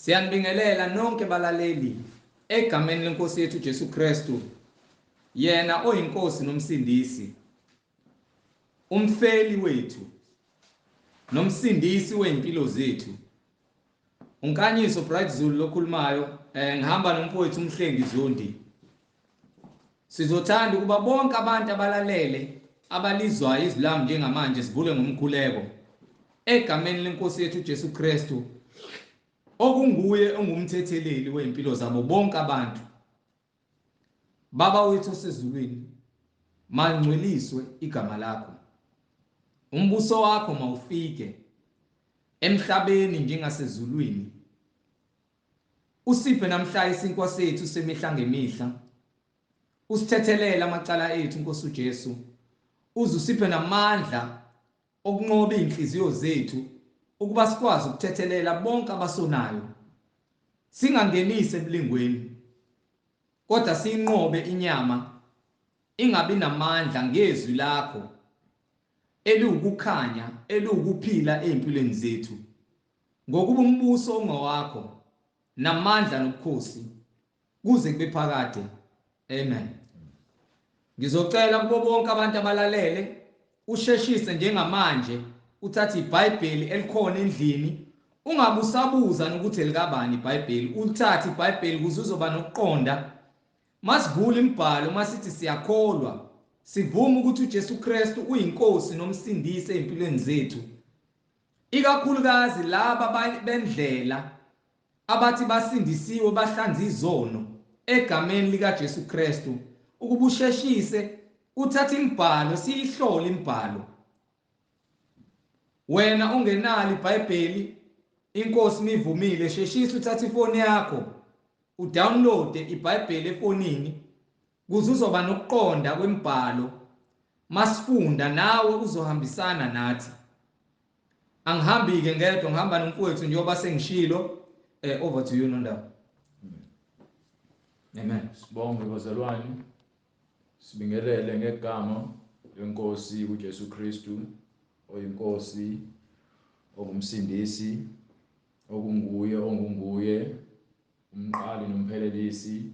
Siyanibingelela nonke balaleli egameni lenkosi yethu Jesu Kristu, yena oyinkosi nomsindisi, umfeli wethu nomsindisi weimpilo zethu. Unkanyiso Bright Zulu lokhulumayo, ngihamba nomfowethu uMhlengi Zondi. Sizothanda ukuba bonke abantu abalalele abalizwayo izwi lami njengamanje sivule ngomkhuleko egameni lenkosi yethu Jesu Kristu, okunguye ongumthetheleli weimpilo zabo bonke abantu. Baba wethu osezulwini, mangcweliswe igama lakho. Umbuso wakho mawufike emhlabeni njengasezulwini. Usiphe namhla isinkwa sethu semihla ngemihla. Usithethelele amacala ethu Nkosi uJesu. Uze usiphe namandla okunqoba inhliziyo zethu ukuba sikwazi ukuthethelela bonke abasonayo. Singangenisi ebulingweni, kodwa siyinqobe inyama ingabi namandla ngezwi lakho eliwukukhanya, eliwukuphila ezimpilweni zethu. Ngokuba umbuso ungowakho namandla nobukhosi kuze kube phakade. Amen. Ngizocela kubo bonke abantu abalalele usheshise njengamanje uthathe iBhayibheli elikhona endlini, ungabusabuza nokuthi elikabani iBhayibheli, ulithathe iBhayibheli ukuze uzoba nokuqonda. Masivule imibhalo, masithi siyakholwa, sivuma ukuthi uJesu Kristu uyinkosi nomsindisi ezimpilweni zethu. Ikakhulukazi laba bendlela abathi basindisiwe bahlanza izono egameni lika Jesu Kristu, ukuba usheshise uthathe imibhalo, siyihlole imibhalo. Wena ungenalo iBhayibheli, inkosi mivumile, sheshisa uthathe ifoni yakho udownload iBhayibheli efonini kuze uzoba nokuqonda kwemibhalo. Masifunda nawe uzohambisana nathi. Angihambi ke ngedwa, ngihamba nomfowethu njengoba sengishilo. Over to you Nondaba. Amen. Sibonge bazalwane, sibingelele ngegama lenkosi uJesu Kristu, oyinkosi, ongumsindisi, okunguye ongunguye, umqali nomphelelisi,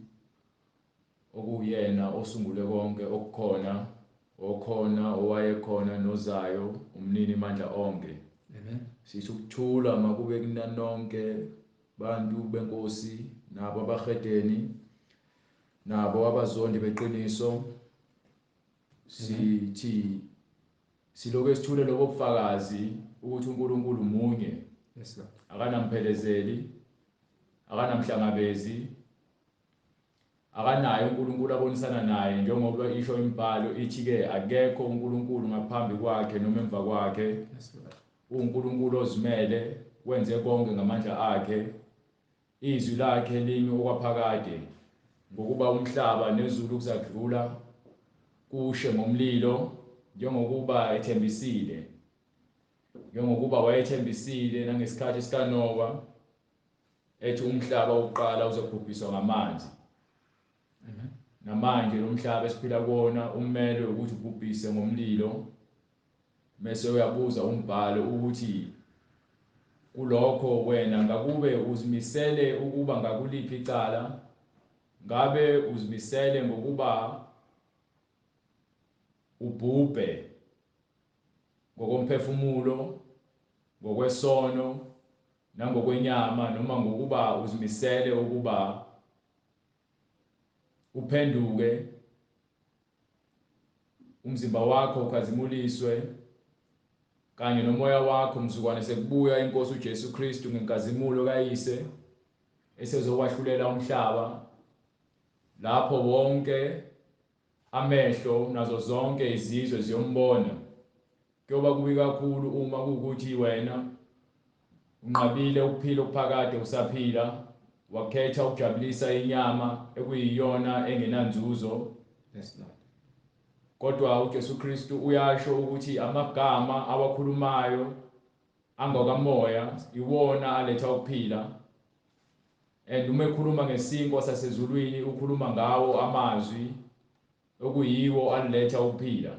okuyena osungule konke okukhona, okhona, owayekhona nozayo, umnini mandla onke. Amen. Sithi ukuthula makube kunina nonke bantu benkosi, nabo abahedeni, nabo abazondi beqiniso. Sithi siloke sithule lobo bufakazi ukuthi uNkulunkulu munye. Yes Lord. Akanamphelezeleli, akanamhlangabezi, akanaye uNkulunkulu abonisana naye, njengoba isho imibhalo ithi ke akekho uNkulunkulu ngaphambi kwakhe noma emva kwakhe. Yes Lord. uNkulunkulu ozimele, wenze konke ngamandla akhe. Izwi lakhe limi okwaphakade, ngokuba umhlaba nezulu kuzadlula kushe ngomlilo, njengokuba ethembisile, njengokuba wayethembisile nangesikhathi sikaNowa, ethi umhlaba wokuqala uzobhubhiswa ngamanzi. Amen. Namanje lo mhlaba esiphila kuwona umelwe ukuthi ubhubhise ngomlilo. Mase uyabuza umbhalo ukuthi kulokho wena ngakube uzimisele ukuba ngakuliphi icala? Ngabe uzimisele ngokuba ubhubhe ngokomphefumulo, ngokwesono nangokwenyama, noma ngokuba uzimisele ukuba uphenduke, umzimba wakho ukhazimuliswe kanye nomoya wakho mzukwane sekubuya inkosi uJesu Kristu ngenkazimulo kaYise esezokwahlulela umhlaba, lapho wonke amehlo nazo zonke izizwe ziyombona. Kuyoba kubi kakhulu uma kuwukuthi wena unqabile ukuphila okuphakade usaphila, wakhetha ukujabulisa inyama ekuyiyona engenanzuzo. Yes Lord. Kodwa uJesu Kristu uyasho ukuthi amagama awakhulumayo angokamoya iwona aletha ukuphila. And uma ekhuluma ngesinkwa sasezulwini ukhuluma ngawo amazwi okuyiwo aletha ukuphila.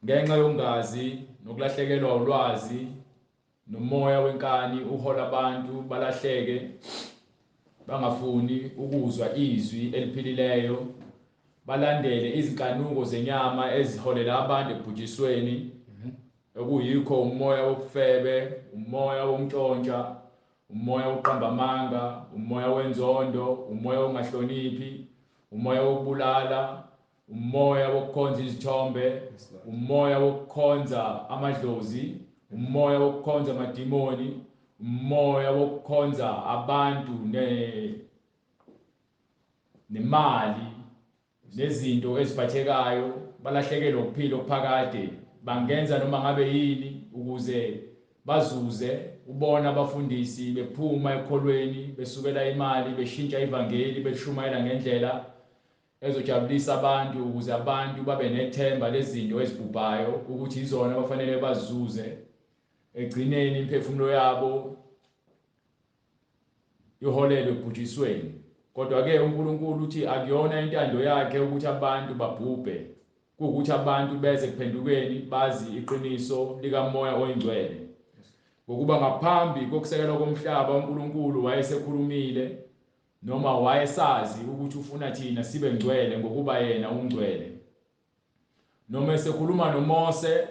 Ngenxa yongazi nokulahlekelwa ulwazi Nomoya wenkani uhola abantu balahleke, bangafuni ukuzwa izwi eliphilileyo, balandele izinkanuko zenyama eziholela abantu ekubhujisweni, okuyikho umoya wobufebe, umoya wokuntshontsha, umoya wokuqamba amanga, umoya wenzondo, umoya wongahloniphi, umoya wokubulala, umoya wokukhonza izithombe, umoya wokukhonza amadlozi, umoya wokukhonza amadimoni, umoya wokukhonza abantu nemali nezinto eziphathekayo, balahlekelwe ukuphila okuphakade. Bangenza noma ngabe yini ukuze bazuze. Ubona abafundisi bephuma ekholweni, besukela imali, beshintsha ivangeli, beshumayela ngendlela ezojabulisa abantu ukuze abantu babe nethemba lezinto ezibhubhayo ukuthi izona abafanele bazuze. Egcineni imphefumulo yabo iholelwe ekubhujisweni. Kodwa ke uNkulunkulu uthi akuyona intando yakhe ukuthi abantu babhubhe, kuwukuthi abantu beze kuphendukeni bazi iqiniso likaMoya oyiNgcwele. Ngokuba ngaphambi kokusekelwa komhlaba uNkulunkulu wayesekhulumile, noma wayesazi ukuthi ufuna thina sibe ngcwele ngokuba yena ungcwele. Noma esekhuluma noMose,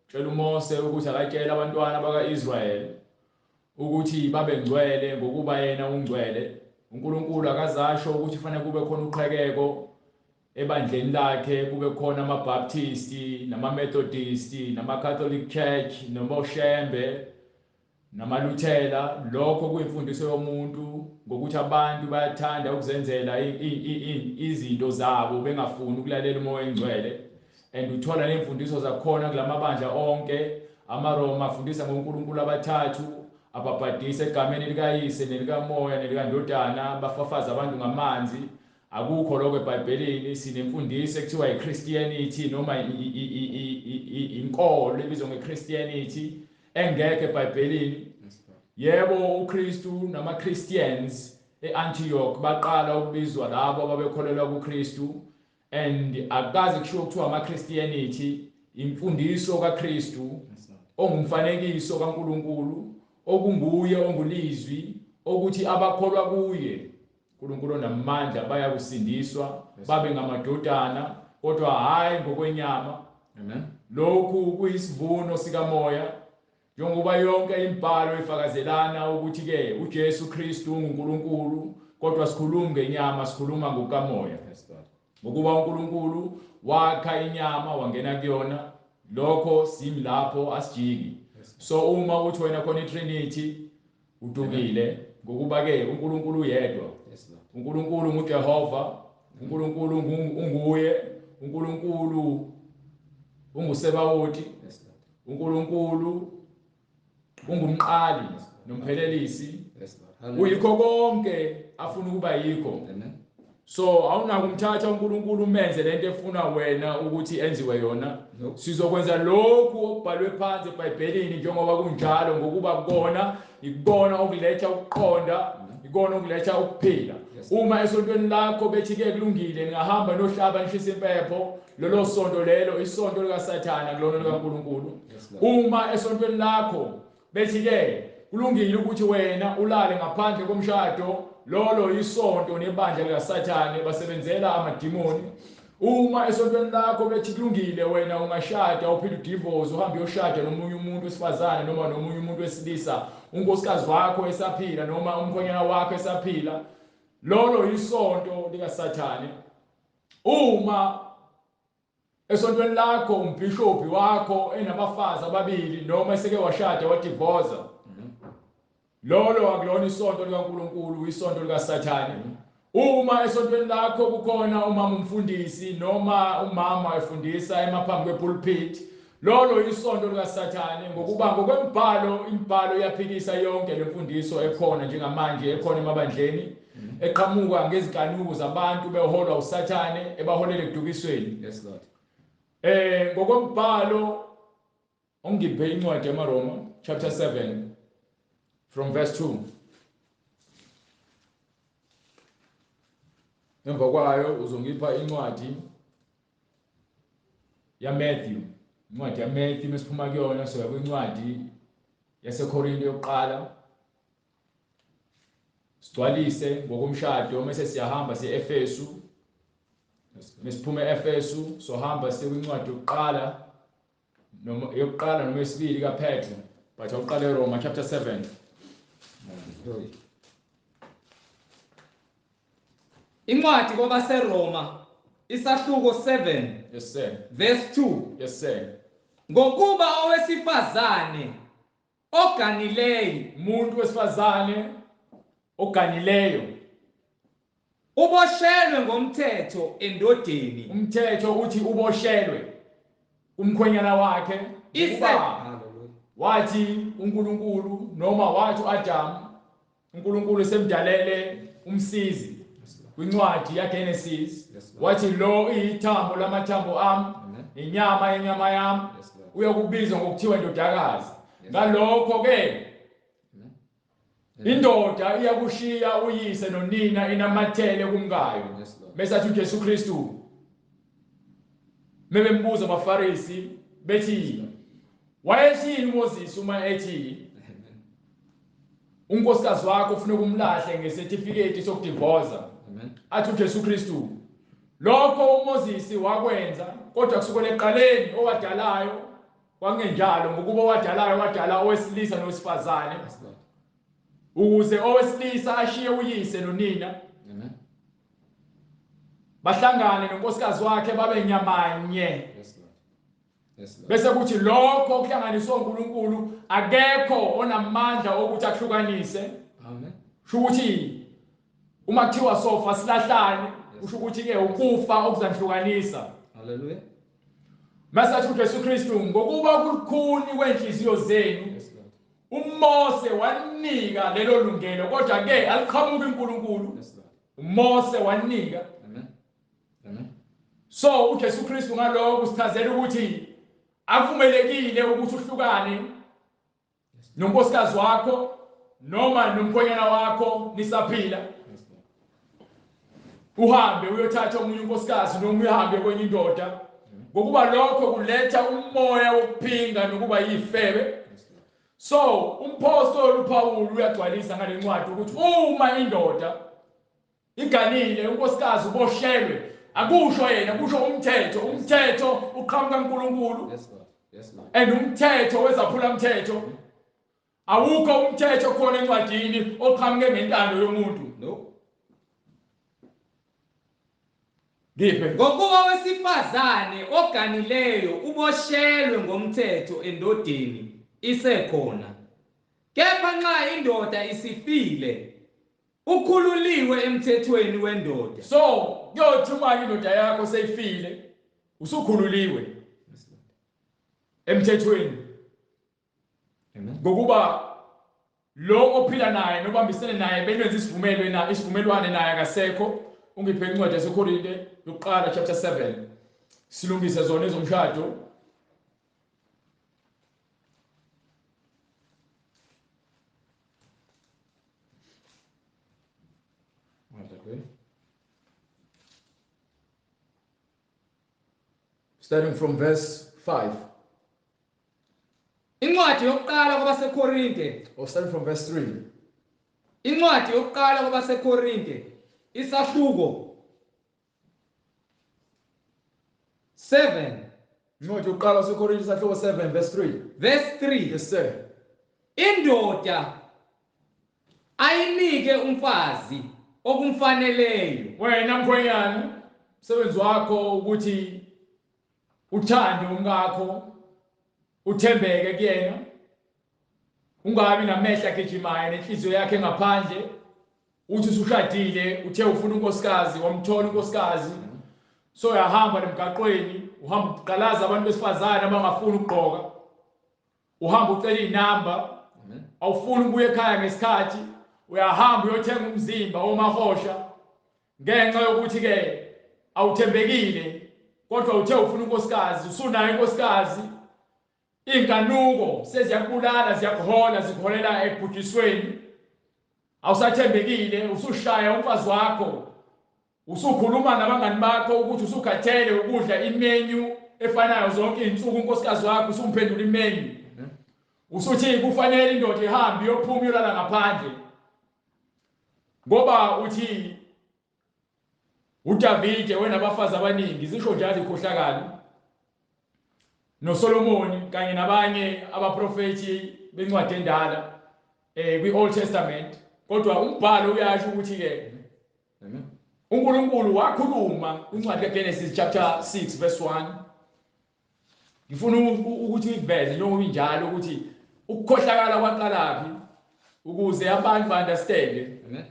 tshela uMose ukuthi akatshele abantwana bakaIsrayeli ukuthi babe ngcwele ngokuba yena ungcwele. uNkulunkulu akazasho ukuthi kufanele kube khona uqhekeko ebandleni lakhe, kube khona amaBaptist namaMethodist namaCatholic Church nomoshembe namaLuthela. Lokho kuyimfundiso yomuntu, ngokuthi abantu bayathanda ukuzenzela izinto zabo bengafuni ukulalela uMoya oNgcwele. And uthola nemfundiso zakhona kulamabandla onke. AmaRoma afundisa ngoNkulunkulu abathathu, ababhadisa egameni likaYise nelikaMoya nelikaNdodana, bafafaza abantu ngamanzi. Akukho lokho eBhayibhelini. Sinemfundiso ekuthiwa iChristianity, noma inkolo ebizwa ngeChristianity engekho eBhayibhelini. Yebo, uKristu namaChristians eAntioch baqala ukubizwa labo ababekholelwa kuKristu, and akaze kushiwo kuthiwa amaChristianity. Imfundiso kaKristu ongumfanekiso kaNkulunkulu, okunguye ongulizwi, okuthi abakholwa kuye uNkulunkulu onamandla bayakusindiswa babe ngamadodana, kodwa hayi ngokwenyama. Amen. Lokhu kuyisivuno sikaMoya, njengoba yonke imibhalo ifakazelana ukuthi ke uJesu Kristu unguNkulunkulu, kodwa sikhuluma ngenyama, sikhuluma ngokukaMoya. Ngokuba uNkulunkulu wakha inyama wangena kuyona, lokho simi lapho asijiki. So uma uthi wena khona iTrinity, udukile, ngokuba ke uNkulunkulu uyedwa. uNkulunkulu nguJehova, uNkulunkulu unguye, uNkulunkulu unguSebawoti, uNkulunkulu ungumqali nomphelelisi, uyikho konke afuna ukuba yikho. So awunakumthatha uNkulunkulu umenze lento efuna wena ukuthi enziwe yona. Sizokwenza lokhu okubhalwe phansi eBhayibhelini njengoba kunjalo, ngokuba kona ikona okuletha ukuqonda, ikona okuletha ukuphila. Uma esontweni lakho bethi ke kulungile ningahamba nohlaba nishisa impepho, lolo sonto lelo isonto likaSathana, kulona likaNkulunkulu. Uma esontweni lakho bethi ke kulungile ukuthi wena ulale ngaphandle komshado, lolo isonto nebandla likaSathane, basebenzela amadimoni. Uma esontweni lakho bethi kulungile wena ungashada uphinde udivorce, uhambe uyoshada nomunye umuntu wesifazane noma nomunye umuntu wesilisa, unkosikazi wakho esaphila noma umkhonyana wakho esaphila, lolo isonto likaSathane. Uma esontweni lakho umbhishobhi wakho enabafazi ababili noma eseke washada wadivorce, lolo akulona isonto likaNkulunkulu, isonto likaSathane. Uma esontweni lakho kukhona umama umfundisi noma umama efundisa emaphambi kwepulpit, lolo isonto likaSathane, ngokuba ngokwembhalo imibhalo iyaphikisa yonke lemfundiso ekhona njengamanje, ekhona emabandleni, eqhamuka ngezinkanuko zabantu beholwa uSathane ebaholela ekudukisweni. Yes Lord. Ngokombhalo ongiphe incwadi yamaRoma chapter 7 from verse 2. Emva kwayo uzongipha incwadi yaMatthew. Incwadi yaMatthew mesiphuma kuyona soya kwincwadi yaseKorinte yokuqala, sigcwalise ngokomshado, mase siyahamba siye Efesu. Mesiphume eEfesu sohamba siye kwincwadi yokuqala noma yokuqala noma yesibili kaPetru, but awuqale eRoma chapter 7. Incwadi kwabaseRoma isahluko 7. Yes sir. Verse 2. Yes sir. Ngokuba owesifazane oganileyo, umuntu wesifazane oganileyo uboshelwe ngomthetho endodeni. Umthetho uthi uboshelwe umkhwenyana wakhe. Wathi uNkulunkulu noma wathi uAdam, uNkulunkulu semdalele umsizi kwincwadi yaGenesis, wathi lo ithambo lamathambo ami, inyama yenyama yami, uyakubizwa ngokuthiwa indodakazi. Ngalokho ke indoda iyakushiya uyise nonina inamathele kumkayo. Bese athi uJesu Kristu, mebembuza abaFarisi bethi wayethini uMoses uma ethi unkosikazi wakho ufuna ukumlahle ngecertificate sokudivorce? Athi uJesu Kristu, lokho uMoses wakwenza, kodwa kusukela ekuqaleni owadalayo kwangenjalo, ngokuba owadalayo wadala owesilisa nowesifazane, ukuze owesilisa ashiye uyise nonina, bahlangane nonkosikazi wakhe babe nyamanye. Bese kuthi lokho okuhlanganiswe uNkulunkulu akekho onamandla okuthi akuhlukanise. Amen. Kusho ukuthi uma kuthiwa sofa silahlane, kusho ukuthi ke ukufa okuzanihlukanisa. Hallelujah. Mase uJesu Kristu, ngokuba kulukhuni kwenhliziyo zenu, uMose wanika lelo lungelo, kodwa ke aliqhamuki uNkulunkulu. uMose wanika. Amen. Amen. So uJesu Kristu ngalokho usichazela ukuthi akuvumelekile ukuthi uhlukane nonkosikazi wakho noma nomkhwenyana wakho nisaphila, uhambe uyothatha omunye unkosikazi noma uhambe kwenye indoda, ngokuba lokho kuletha umoya wokuphinga nokuba yifebe. So umpostoli uPaul uyagcwalisa ngale ncwadi ukuthi uma indoda iganile, unkosikazi uboshelwe, akusho yena, kusho umthetho. Umthetho uqhamuka kuNkulunkulu. And umthetho wezaphula umthetho. Awukho umthetho khona encwadini oqhamuke ngentando yomuntu. No. Ngiphe. Ngokuba wesifazane oganileyo uboshelwe ngomthetho endodeni isekhona. Kepha nxa indoda isifile, ukhululiwe emthethweni wendoda. So kuyothi uma indoda yakho seyifile, usukhululiwe emthethweni. Ngokuba lo ophila naye nobambisene naye benwenza isivumelwane naye akasekho. Ungiphe incwadi yaseKorinte yokuqala chapter 7, silungise zona ezomshado. Starting from verse 5. Incwadi yokuqala kwabaseKorinte, or starting from verse 3. Incwadi yokuqala kwabaseKorinte isahluko 7. Incwadi yokuqala kwabaseKorinte isahluko 7 verse 3. Verse 3. Yes sir. Indoda ayinike umfazi okumfaneleyo. Wena mkhwenyana, umsebenzi wakho ukuthi uthande umkakho, uthembeke kuyena, ungabi namehla agijimayo nenhliziyo yakhe ngaphandle. Uthi usushadile, uthe ufuna unkosikazi, wamthola unkosikazi, so uyahamba nemgaqweni, uhamba uqalaza abantu besifazane abangafuni ukugqoka, uhamba ucela inamba, awufuni ukubuya ekhaya ngesikhathi, uyahamba uyothenga umzimba omahosha ngenxa yokuthi ke awuthembekile, kodwa uthe ufuna unkosikazi, usunayo inkosikazi. Inkanuko seziyakubulala, ziyakuhola, zikuholela ekubhujisweni. Awusathembekile, usushaya umfazi wakho, usukhuluma nabangani bakho ukuthi usukhathele ukudla imenyu efanayo zonke izinsuku, unkosikazi wakho usumphendula imenyu. Usuthi kufanele indoda ihambe iyophuma iyolala ngaphandle, ngoba uthi uDavide wenabafazi abaningi, zisho njalo ikhohlakala, noSolomoni kanye nabanye abaprofethi bencwadi endala kwi-Old Testament. Kodwa umbhalo uyasho ukuthi ke uNkulunkulu wakhuluma kwincwadi kaGenesis chapter 6 verse 1. Ngifuna ukuthi uyiveze njengoba injalo ukuthi ukukhohlakala kwaqalaphi ukuze abantu ba-understand. Amen.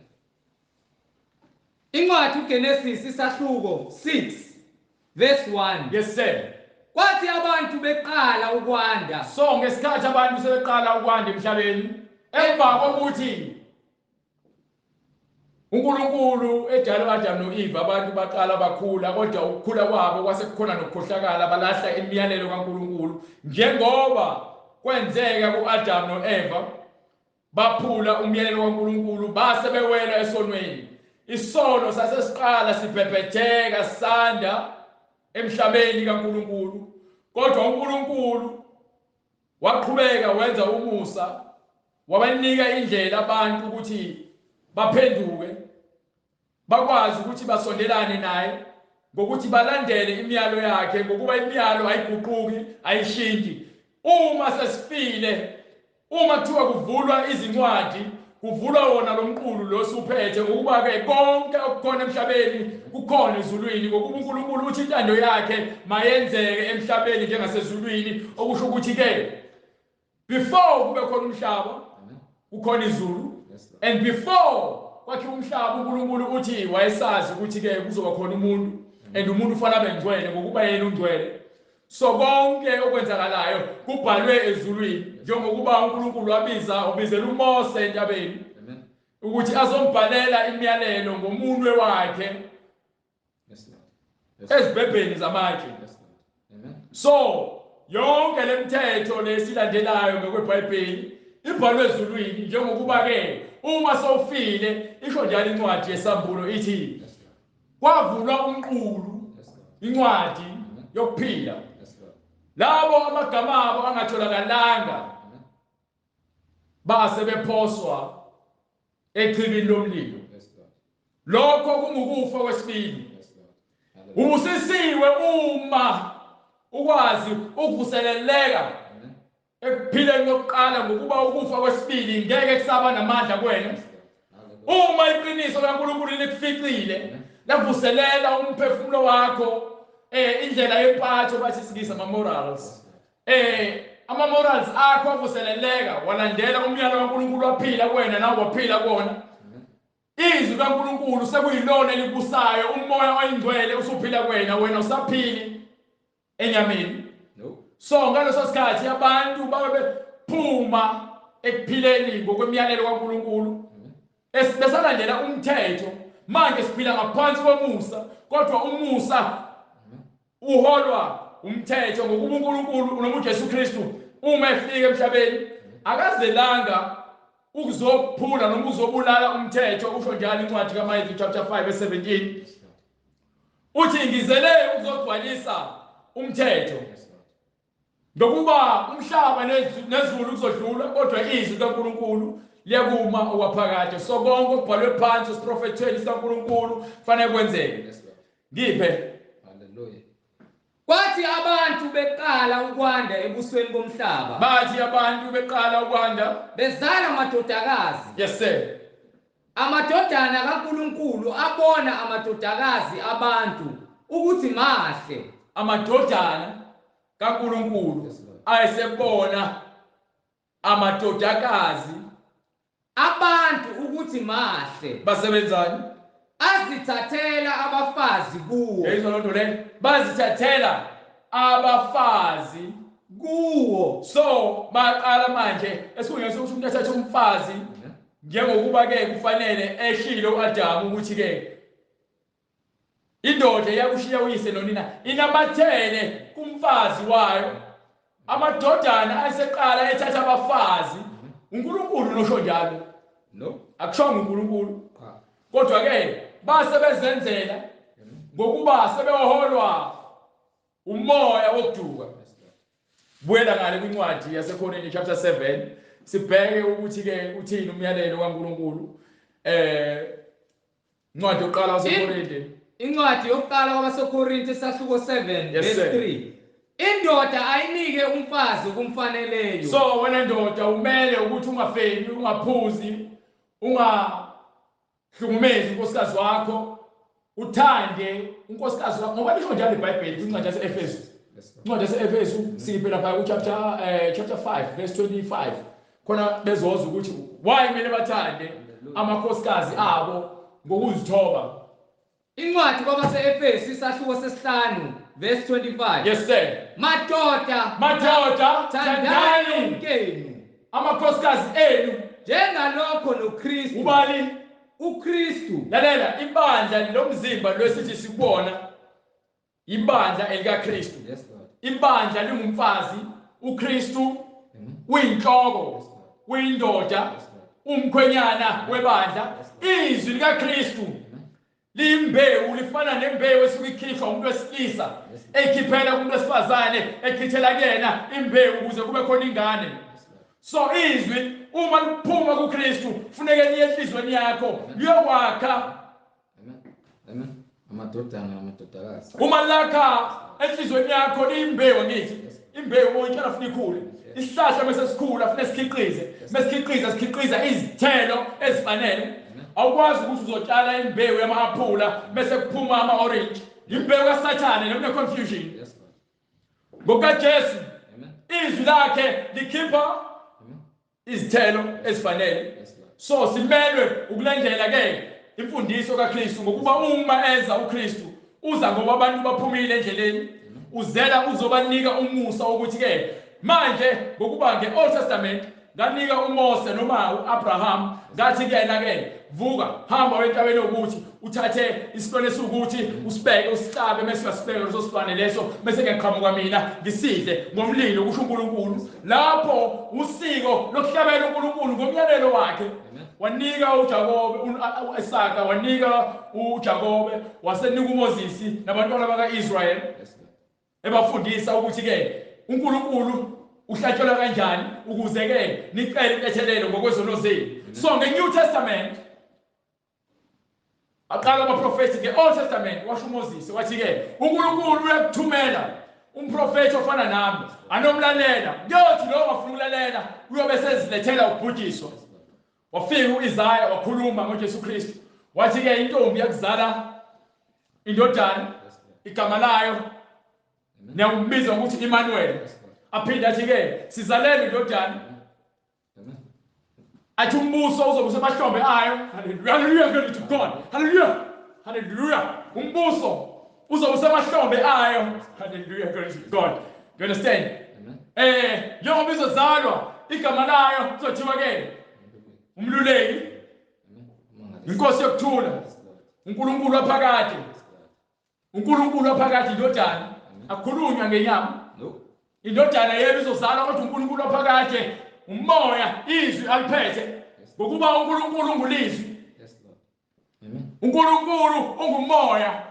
Incwadi uGenesis isahluko 6 verse 1. Yes sir. Kwathi abantu beqala ukwanda. So ngesikhathi abantu sebeqala ukwanda emhlabeni, emva kokuthi uNkulunkulu edala uAdam noEve, abantu baqala bakhula, kodwa ukukhula kwabo kwase kukhona nokukhohlakala, balahla imiyalelo kaNkulunkulu njengoba kwenzeka kuAdam noEva. Baphula umyalelo kaNkulunkulu base bewela esonweni. Isono sasesiqala sibhebhetheka sanda emhlabeni kaNkulunkulu, kodwa uNkulunkulu waqhubeka wenza umusa, wabanika indlela abantu ukuthi baphenduke, bakwazi ukuthi basondelane naye ngokuthi balandele imiyalo yakhe, ngokuba imiyalo ayiguquki, ayishintshi. Uma sesifile, uma kuthiwa kuvulwa izincwadi, kuvulwa wona lo mqulu lo suphethe, ngokuba ke konke okukhona emhlabeni kukhona ezulwini, ngokuba uNkulunkulu uthi intando yakhe mayenzeke emhlabeni njengasezulwini. Okusho ukuthi ke before kube khona umhlaba kukhona izulu, and before kwakhiwa umhlaba uNkulunkulu uthi wayesazi ukuthi ke kuzoba khona umuntu, and umuntu ufanele abe ngcwele ngokuba yena ungcwele. So konke okwenzakalayo kubhalwe ezulwini, njengokuba uNkulunkulu wabiza ubizela uMose entabeni ukuthi azombhalela imiyalelo ngomunwe wakhe ezibhebheni zamatshe. So yonke lemithetho lesilandelayo ngokweBhayibheli ibhalwe ezulwini, njengokuba ke uma sowufile, isho njalo incwadi yeSambulo ithi kwavulwa umqulu, incwadi yokuphila, labo amagama abo angatholakalanga base bephoswa echibini lomlilo. Lokho kungukufa kwesibili. Ubusisiwe uma ukwazi ukuvuseleleka ekuphileni kokuqala, ngokuba ukufa kwesibili ngeke kusaba namandla kuwena. Uma iqiniso kaNkulunkulu likuficile, lavuselela umphefumulo wakho, indlela yempatho, bathi isingisi ama-morals, ama-morals akho avuseleleka, walandela umyalo kaNkulunkulu, waphila kuwena nawe waphila kuwona. Izwi kaNkulunkulu sekuyilona elibusayo, umoya oyingcwele usuphila kuwena, wena usaphili enyameni. So ngaleso sikhathi abantu babe bephuma ekuphileni ngokwemiyalelo kaNkulunkulu, besalandela umthetho. Manje siphila ngaphansi komusa, kodwa umusa uholwa umthetho, ngokuba uNkulunkulu noma uJesu Kristu uma efika emhlabeni akazelanga ukuzophula noma uzobulala umthetho. Usho njalo incwadi kaMatthew chapter 5 verse 17, uthi ngizele ukuzogcwalisa umthetho, ngokuba umhlaba nezulu kuzodlula, kodwa izwi likaNkulunkulu liyakuma okwaphakade. So konke okubhalwe phansi esiprofethweni sikaNkulunkulu kufanele kwenzeke. Ngiphe. Haleluya. Kwathi abantu beqala ukwanda ebusweni bomhlaba, bathi abantu beqala ukwanda, bezala amadodakazi. Yes sir. Amadodana kaNkulunkulu abona amadodakazi abantu ukuthi mahle. Amadodana kaNkulunkulu ayesebona amadodakazi abantu ukuthi mahle. Basebenzani? Azithathela abafazi kuwo. Yayizwa lonto le, bazithathela abafazi kuwo. So baqala manje esikhundleni sokuthi umuntu athathe umfazi, njengokuba ke kufanele eshilo uAdamu ukuthi ke indoda iyakushiya uyise nonina inamathele kumfazi wayo. Amadodana ayeseqala ethatha abafazi. uNkulunkulu nosho njalo. No, akushongo uNkulunkulu. Kodwa ke base bezenzela ngokuba sebeholwa umoya wokuduka. Buyela ngale kwincwadi yaseKorinte chapter 7 sibheke ukuthi ke uthini umyalelo kaNkuluNkulu. Incwadi yokuqala waseKorinte. Incwadi yokuqala kwabaseKorinte sahluko 7 verse 3. Indoda ayinike umfazi okumfaneleyo. So wena ndoda umele ukuthi ungafebi, ungaphuzi, ungahlukumezi unkosikazi wakho, uthande unkosikazi wakho ngoba lisho njalo iBhayibheli kwincwadi yaseEfesu. Incwadi yaseEfesu siphela lapha ku chapter 5 verse 25. Khona bezozwa ukuthi why kumele bathande amakhosikazi abo ngokuzithoba. Incwadi kwabase-Efesu isahluko sesihlanu verse 25. Yes sir. Madoda, madoda, thandani umkenu, amakhosikazi enu, njengalokho noKristu. Ubani? uKristu. Lalela, ibandla lomzimba lwesithi sikubona ibandla elikaKristu. Yes Lord. Ibandla lingumfazi, uKristu uyinhloko, uyindoda, umkhwenyana webandla. Izwi likaKristu liyimbewu, lifana nembewu esuke ikhishwa umuntu wesilisa ekhiphela kumuntu wesifazane, ekhithela kuyena imbewu ukuze kube khona ingane. So izwi uma liphuma kuKristu kufuneke liye enhliziyweni yakho liyokwakha. Amen. Amen. Amadodana namadodakazi. Uma lakha enhliziyweni yakho liyimbewu, ngithi imbewu oyitshala funa ikhule. Isihlahla bese sikhula funa sikhiqize. Mesikhiqiza sikhiqiza izithelo ezifanele. Awukwazi ukuthi uzotshala imbewu yama-aphula bese kuphuma ama-orange. Imbewu kaSathane noma confusion. Yes Lord. NgokaJesu Amen. izwi lakhe likhipha izithelo ezifanele. Yes Lord. So simelwe ukulandela ke imfundiso kaKristu, ngokuba uma eza uKristu uza ngoba abantu baphumile endleleni, uzela uzobanika umusa ukuthi ke manje ngokuba ngeOld Testament nganika uMose noma uAbraham ngathi kuyena ke vuka hamba wentabeni ukuthi uthathe isilwane esiwukuthi usibeke usihlabe bese uyasibeka leso silwane leso bese ngiqhamuka mina ngisidle ngomlilo, kusho uNkulunkulu. Lapho usiko lokuhlabela uNkulunkulu ngomyalelo wakhe wanika uJakobe, uIsaka wanika uJakobe, wasenika uMoses nabantwana bakaIsrael, ebafundisa ukuthi ke uNkulunkulu uhlatshelwa kanjani ukuze ke nicele intethelelo ngokwezono zenu. So ngeNew Testament aqala abaprofeti ngeOld Testament, washo uMoses wathi ke uNkulunkulu uyakuthumela umprofeti ofana nami anomlalela, kuyothi lo ongafuni ukulalela uyobe sezilethela ukubhujiswa. Wafika uIsaya wakhuluma ngoJesu Kristu wathi ke intombi yakuzala indodana, igama layo niyambiza ngokuthi Emmanuel. Aphinde athi ke sizalelwe indodana, athi umbuso uzobe usemahlombe ayo. Hallelujah, hallelujah, glory to God. Hallelujah, hallelujah. Umbuso uzobe usemahlombe ayo. Hallelujah, glory to God. You understand? Njengoba izozalwa igama layo kuzothiwa ke umluleki, inkosi yokuthula, uNkulunkulu waphakade. uNkulunkulu waphakade, indodana akukhulunywa ngenyama. Indodana yebo izozalwa, kodwa uNkulunkulu waphakade umoya, izwi aliphethe, ngokuba uNkulunkulu ungulizwi. uNkulunkulu ungumoya.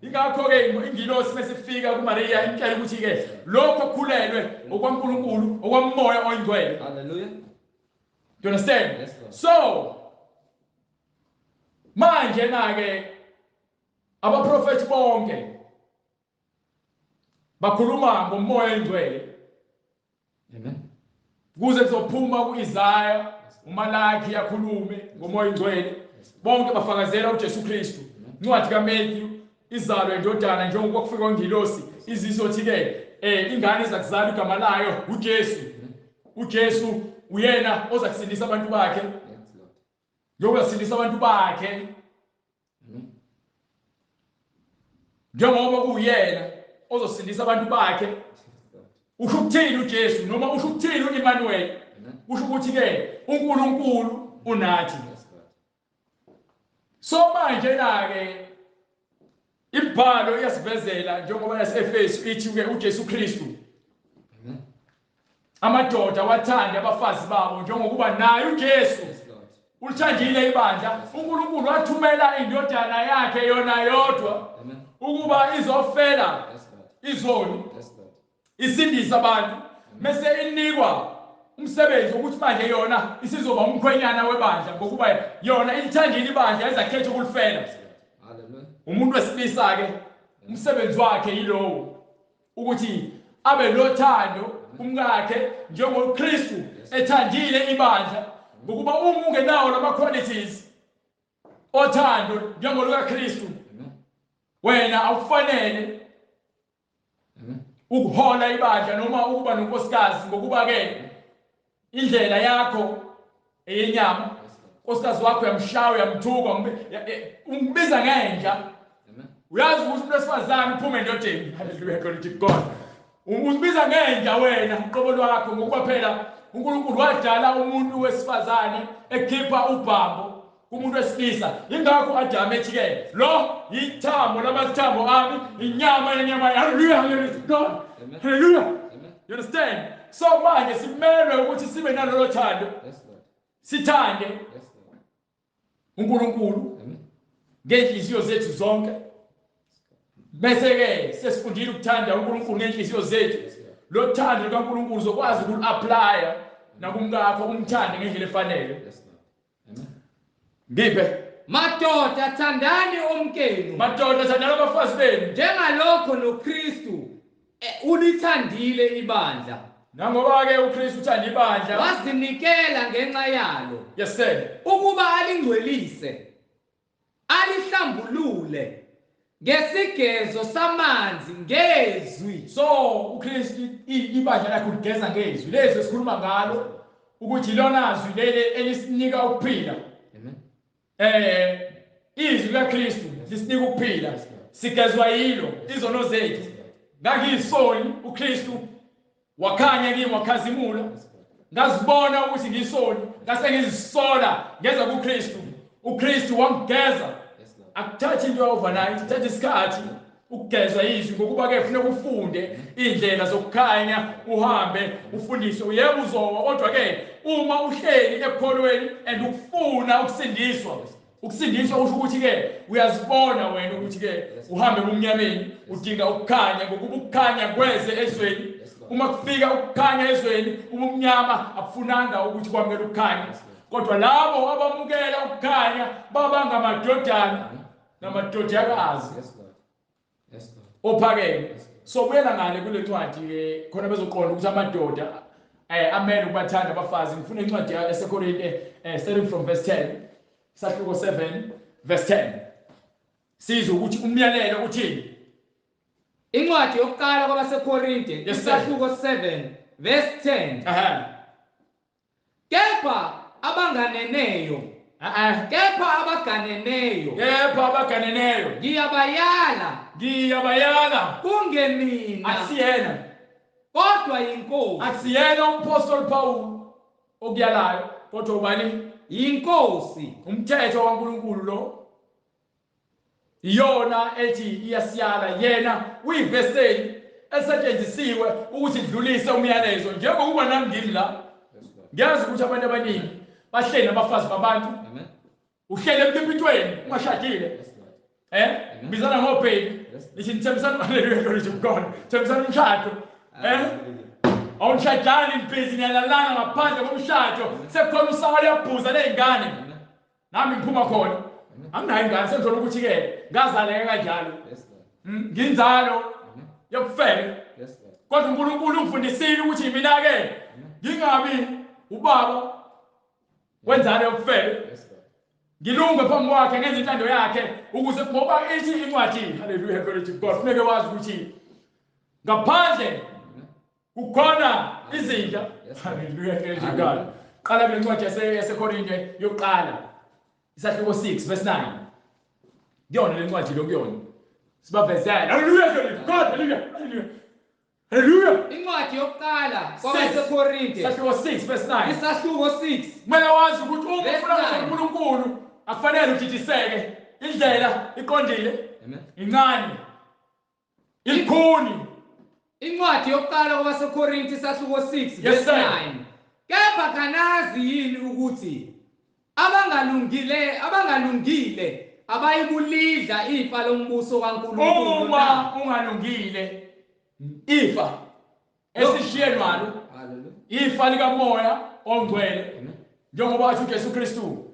Ingakho ke ingilosi mesifika kuMaria imtshela ukuthi ke lokho okukhulelwe okwaNkulunkulu, okwamoya oyingcwele. Hallelujah. Do you understand? Yes, Lord. So manje na ke abaprofeti bonke bakhuluma ngomoya oyingcwele. Amen. Kuze kuzophuma kuIsaya, uMalaki yakhulume ngomoya oyingcwele. Bonke bafakazela uJesu Kristu. Incwadi kaMatthew izalwe indodana njengoba kufika kwengilosi izizothi ke ingane izakuzala igama layo uJesu. uJesu uyena ozakusindisa abantu bakhe. Njengoba sindisa abantu bakhe. Njengoba kuyena ozosindisa abantu bakhe. Usho ukuthini uJesu noma usho ukuthini uEmmanuel? Usho ukuthi ke uNkulunkulu unathi. So manje la ke imbhalo iyasivezela njengoba yaseEfesu ithi ke uJesu Kristu amadoda wathanda abafazi babo njengokuba naye uJesu ulithandile ibandla. uNkulunkulu wathumela indodana yakhe yona yodwa ukuba izofela izoni, isindise abantu. Mase inikwa umsebenzi ukuthi manje yona isizoba umkhwenyana webandla ngokuba yona ilithandile ibandla ezakhetha ukulifela. Hallelujah. Umuntu wesilisa ke umsebenzi wakhe yilowo ukuthi abe nothando kumkakhe njengoKristu ethandile ibandla, ngokuba uma ungenawo lama qualities othando njengoluka Kristu, Amen. wena awufanele Amen. ukuhola ibandla noma ukuba nonkosikazi, ngokuba ke indlela yakho eyenyama. Yes, Lord. Unkosikazi wakho uyamshaya, uyamthuka, umbiza ngenja. Amen. Uyazi ukuthi umuntu wesifazane uphume endodeni. Hallelujah, glory to God. Uzibiza ngenja wena uqobo lwakho, ngokuba phela uNkulunkulu wadala umuntu wesifazane ekhipha ubhambo kumuntu wesilisa. Ingakho Adam ethi ke lo yithambo lamathambo ami, inyama yenyama. Hallelujah, glory to God. Amen. Hallelujah. Amen. You understand? So manje simelwe ukuthi sibe nalolo thando, Yes, Lord. sithande Yes, Lord. uNkulunkulu Amen. ngenhliziyo zethu zonke. Bese ke sesifundile ukuthanda uNkulunkulu ngenhliziyo zethu. Yes, Lord. Lo thando likaNkulunkulu uzokwazi ukuli-applya nakumkakho, umthande ngendlela efanele. Yes, Lord. Amen. Ngiphe. Madoda, thandani omkenu Madoda, thandani abafazi benu njengalokho noKristu ulithandile ibandla, nangoba ke uKristu uthanda ibandla, wazinikela ngenxa yalo, yes sir, ukuba alingcwelise, alihlambulule ngesigezo samanzi ngezwi. So uKristu ibandla lakhe uligeza ngezwi lezi esikhuluma ngalo, ukuthi lona zwi leli elisinika ukuphila. Amen. Izwi likaKristu lisinika ukuphila, sigezwa yilo izono zethu. Ngangiyisoni, uKristu wakhanya kimi, wakhazimula, ngazibona ukuthi ngiyisoni, ngase ngizisola, ngeza kuKristu, uKristu wangigeza. Yes, Lord. Akuthathi into overnight, kuthatha isikhathi ukugezwa izwi, ngokuba ke kufuneka ufunde indlela zokukhanya, uhambe ufundiswe. Yebo uzowa, kodwa ke uma uhleli ekukholweni and ukufuna ukusindiswa, ukusindiswa kusho ukuthi ke uyazibona wena ukuthi ke uhambe ebumnyameni, udinga ukukhanya, ngokuba ukukhanya kweze ezweni. Uma kufika ukukhanya ezweni, ubumnyama abufunanga ukuthi kwamukele ukukhanya, kodwa labo abamukela ukukhanya baba ngamadodana namadodakazi Yes, Lord. Yes, Lord. ophakeme. So buyela ngale kule ncwadi ke khona bezoqonda ukuthi amadoda amele ukubathanda abafazi. Ngifuna incwadi yaseKorinte, starting from verse 10, sahluko 7 verse 10, sizwe ukuthi umyalelo uthini. Incwadi yokuqala kwabaseKorinte, Yes, sir. isahluko 7 verse 10. Kepha abanganeneyo, kepha abaganeneyo, Kepha abaganeneyo ngiyabayala, ngiyabayala, kungemina akusiyena, kodwa yinkosi. Akusiyena umpostoli Paul okuyalayo, kodwa ubani? Yinkosi. Umthetho kaNkulunkulu lo, iyona ethi iyasiyala. Yena uyiveseli esetshenzisiwe ukuthi idlulise umyalezo, njengokuba nami ngimi la. Yes, Lord. Ngiyazi ukuthi abantu abaningi bahleli nabafazi babantu. Amen. Uhlele emkipitweni ungashadile. Yes, Lord. Bizana ngobheki, Yes. nithi nithembisana, haleluya, glory to God, thembisana umshado, awunishadani, nibhizi niyalalana ngaphandle komshado, sekukhona usaka luyabhuza ley'ngane. Amen. Nami ngiphuma khona, anginayo ingane, sengithola ukuthi-ke ngazaleka kanjalo. Yes, Lord. Nginzalo Amen. yokufela. Yes, Lord. Kodwa uNkulunkulu ungifundisile ukuthi mina-ke ngingabi ubaba wenzalo yokufela. Yes, Lord. Ngilunge phambi kwakhe, ngenze intando yakhe, ukuze ngoba ithi incwadi, haleluya, glory to God, funeke wazi ukuthi ngaphandle kukhona izinja. Yes. Haleluya, glory to God. Qala kule ncwadi yaseKorinte yokuqala, isahluko 6 verse 9. Kuyona le ncwadi lo, kuyona sibavezele. Haleluya, glory to God. Haleluya, haleluya, haleluya. Incwadi yokuqala kwabaseKorinte, Isahluko 6 verse 9. Isahluko 6. Kumele wazi ukuthi uma Verse ufuna 9. uNkulunkulu akufanele ujijiseke, indlela iqondile, Amen. incane, ilikhuni. Incwadi yokuqala kwabaseKorinte isahluko 6 verse sir. 9. Kepha kanazi yini ukuthi abangalungile abayikulidla ifa lombuso kaNkulunkulu Uma na? ungalungile, ifa esishiye nalo Hallelujah. Ifa likamoya ongcwele. Amen. Njengoba athi uJesu Kristu,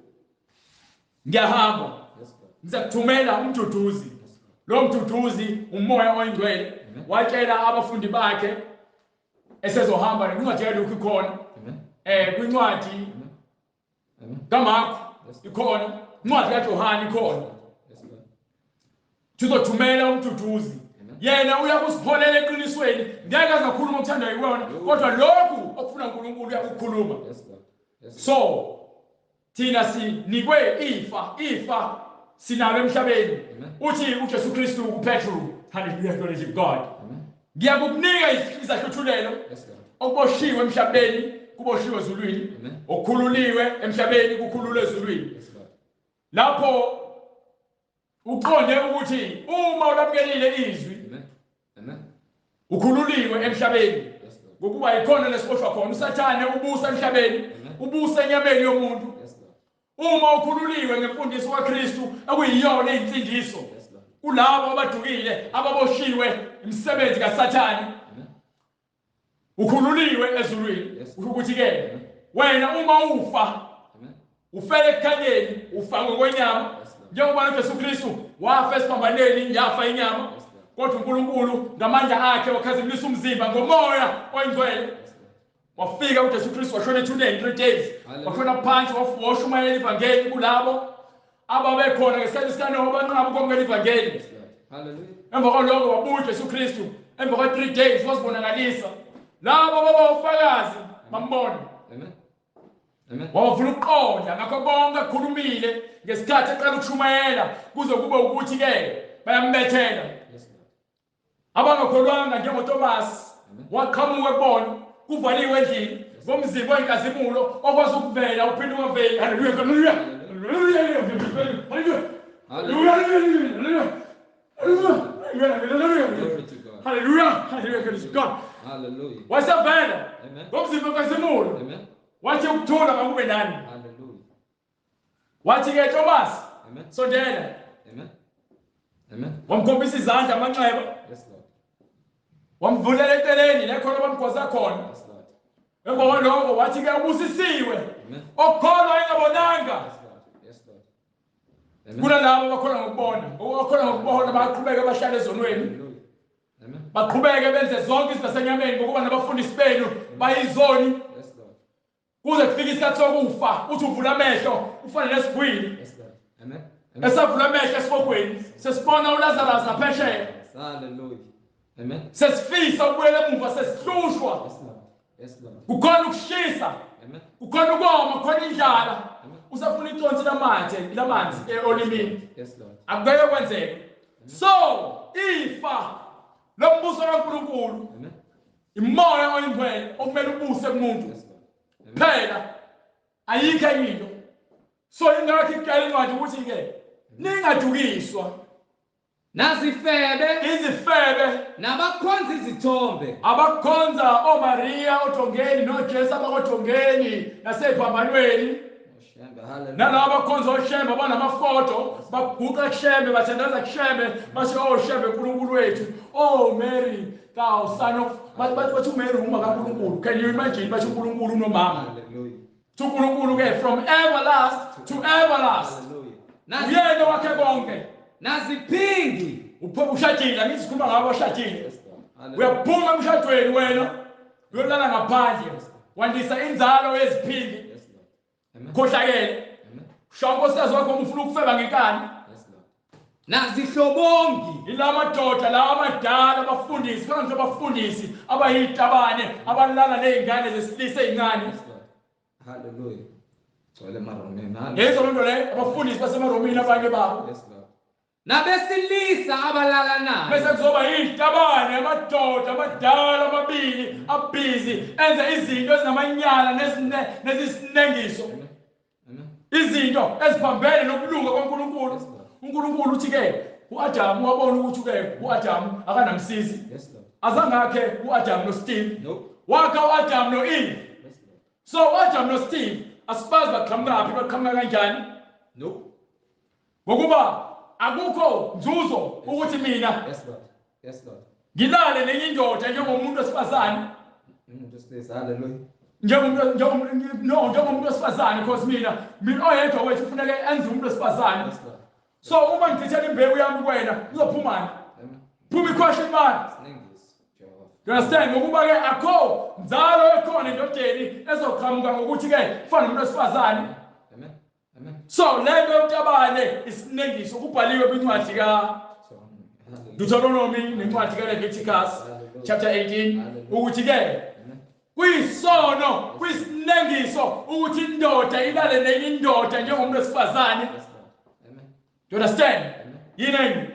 ngiyahamba. Yes, Lord. Ngizakuthumela umduduzi. Yes, Lord. Lo mduduzi umoya oyingcwele. Amen. Watshela abafundi bakhe esezohamba nencwadi kaLuke ikhona. Amen. Kwincwadi Amen. Amen. kaMark Yes. ikhona, incwadi kaJohane ikhona. Yes, Lord. Tuzothumela umduduzi. Amen. Yena uyakusipholela eqinisweni, ngeke azakhuluma okuthandwa yiwona, kodwa lokhu okufuna uNkulunkulu uyakukhuluma. Yes, Lord. Yes. So thina sinikwe ifa, ifa sinalo emhlabeni. Amen. Uthi uJesu Kristu kuPetru, hallelujah, glory to God. Amen. Ngiyakukunika izahluthulelo Yes, Lord. okuboshiwe emhlabeni kuboshiwe ezulwini, Amen. okukhululiwe emhlabeni kukhululwe ezulwini. Yes, Lord. Lapho uqonde ukuthi uma ulamukelile izwi Amen. Amen. ukhululiwe emhlabeni. Yes, Lord. Ngokuba ikhona lesiboshwa khona uSathane ubusa emhlabeni, Amen. ubusa enyameni yomuntu. Yes, Lord. Uma ukhululiwe ngemfundiso kaKristu okuyiyona insindiso Yes, Lord. kulabo abadukile ababoshiwe imisebenzi kaSathane, Amen. ukhululiwe ezulwini. Yes. Usho ukuthi ke wena uma ufa Amen. ufele ekukhanyeni, ufa ngokwenyama. Yes, Lord. Njengoba uJesu Kristu wafa esiphambanweni, yafa inyama. Yes, Lord. Kodwa uNkulunkulu ngamandla akhe wakhazimulisa umzimba ngomoya oyingcwele. Yes, Lord. Wafika uJesu Kristu washona ethuneni 3 days. Hallelujah. Washona phansi washumayela ivangeli kulabo ababekhona ngesikhathi sikaNowa banqaba ukwamukela ivangeli. Yes, Lord. Hallelujah. Emva kwaloko wabuya uJesu Kristu emva kwa 3 days wazibonakalisa. Labo baba ufakazi bambona. Amen. Amen. Wawavula ukuqonda ngakho konke akukhulumile ngesikhathi eqala ukushumayela kuze kube ukuthi ke bayambethela. Yes, Lord. Abangakholwanga njengoThomas Amen. waqhamuka kubona kuvaliwe endlini ngomzimba oyinkazimulo okwazi ukuvela uphinde ungaveli. Haleluya, haleluya, haleluya, haleluya, haleluya, haleluya, Glory to God. haleluya, haleluya, glory to God. Hallelujah. Wasevela Amen. ngomzimba wenkazimulo, Amen. wathi ukuthula makube nani. Hallelujah. Wathi ke Thomas, Amen. sondela. Amen. Amen. Wamkhombisa izandla amanxeba, Yes, Lord. wamvulela eceleni la khona bamgwaza khona. Yes, Lord. Emva kwaloko wathi ke ubusisiwe Amen. okholwa engabonanga Yes, Lord. Yes, Lord. Amen. kunalabo abakholwa ngokubona. Abakholwa ngokubona bayaqhubeka bahlale ezonweni, Hallelujah. Amen. baqhubeke benze zonke izinto zasenyameni ngokuba nabafundisi benu bayizoni Yes, Lord. kuze kufike isikhathi sokufa uthi uvula amehlo ufane nesigwili. Yes, Lord. Amen. Amen. Esavula amehlo esihogweni sesibona uLazarus ngaphesheya, Yes. Hallelujah. Amen. sesifisa ukubuyela emuva, sesihlushwa. Yes, Lord. Yes, Lord. Kukhona ukushisa, Amen. kukhona ukoma, kukhona indlala. Amen. Usafuna iconsi lamathe lamanzi olimini. Yes, Lord. Akubeke kwenzeke. So ifa lombuso kaNkulunkulu Amen. imoya oyingcwele okumele ubuse kumuntu. Yes, Lord. Amen. Phela ayikho enye into. So ingakho ikutshela incwadi ukuthi ke ningadukiswa Nazifebe izifebe nabakhonza izithombe abakhonza oMaria odongeni noJesu abakodongeni nasephambanweni, Oshembe, hallelujah. nalabo abakhonza oShembe abanamafoto baguqa kuShembe bathandaza kuShembe bathi oh Shembe uNkulunkulu wethu, oh Mary thou son of bathi uMary uma kaNkulunkulu. Can you imagine? Bathi uNkulunkulu unomama. Hallelujah. Uthi uNkulunkulu ke from everlast to everlast. Hallelujah. Uyena wakhe konke. Naziphingi. Ushadile, angithi sikhuluma ngabo abashadile. Yes, Lord. Hallelujah. Uyaphuma emshadweni wena uyolala ngaphandle, wandisa inzalo yeziphingi. Yes, Lord. Amen. Khohlakele. Amen. Shaya unkosikazi wakho uma ufuna ukufeba ngenkani. Yes, Lord. Nazihlobongi. Yila madoda lawa amadala abafundisi, khona nje abafundisi abayitabane abalala nezingane zesilisa ezincane. Yes, Lord. Hallelujah. Gcwele emaromeni. Hallelujah. Yezo loo nto leyo, abafundisi basemaromini abanye babo. Yes, Lord. Nabesilisa abalala naye. Bese kuzoba yizitabane amadoda amadala amabili abhizi enze izinto ezinamanyala nezisinengiso. Amen. Amen. Izinto eziphambene nokulunga kwaNkulunkulu. Yes, Lord. uNkulunkulu uthi ke uAdamu wabona ukuthi ke uAdamu akanamsizi. Yes, Lord. Azange akhe uAdamu noSteve. Nope. Wakha uAdamu noEve. Yes, Lord. So uAdamu noSteve asibazi baqhamuka phi, baqhamuka kanjani. Nope. Ngokuba akukho nzuzo ukuthi mina Yes, Lord. Yes, Lord. ngilale nenye indoda njengomuntu wesifazane. Umuntu wesilisa, haleluya. Njengomuntu, no, njengomuntu wesifazane, because mina oyedwa wethu kufuneka enze umuntu wesifazane. Yes, Lord. So uma ngichithela imbewu yami kuwena, kuzophumani? Amen. Phuma i-question mark. Sinengiso, Jehova. You understand? Ngokuba ke akho nzalo ekhona endodeni ezoqhamuka ngokuthi ke kufana nomuntu wesifazane. Amen. Amen. So le nto yokutabane isinengiso kubhaliwe kwincwadi ka Hallelujah. Deuteronomy nencwadi ka Leviticus chapter 18 ukuthi ke Amen. kuyisono, kuyisinengiso ukuthi indoda ilale nenye indoda njengomuntu wesifazane. Yes, Lord. Amen. Do you understand? Amen. Yini enye?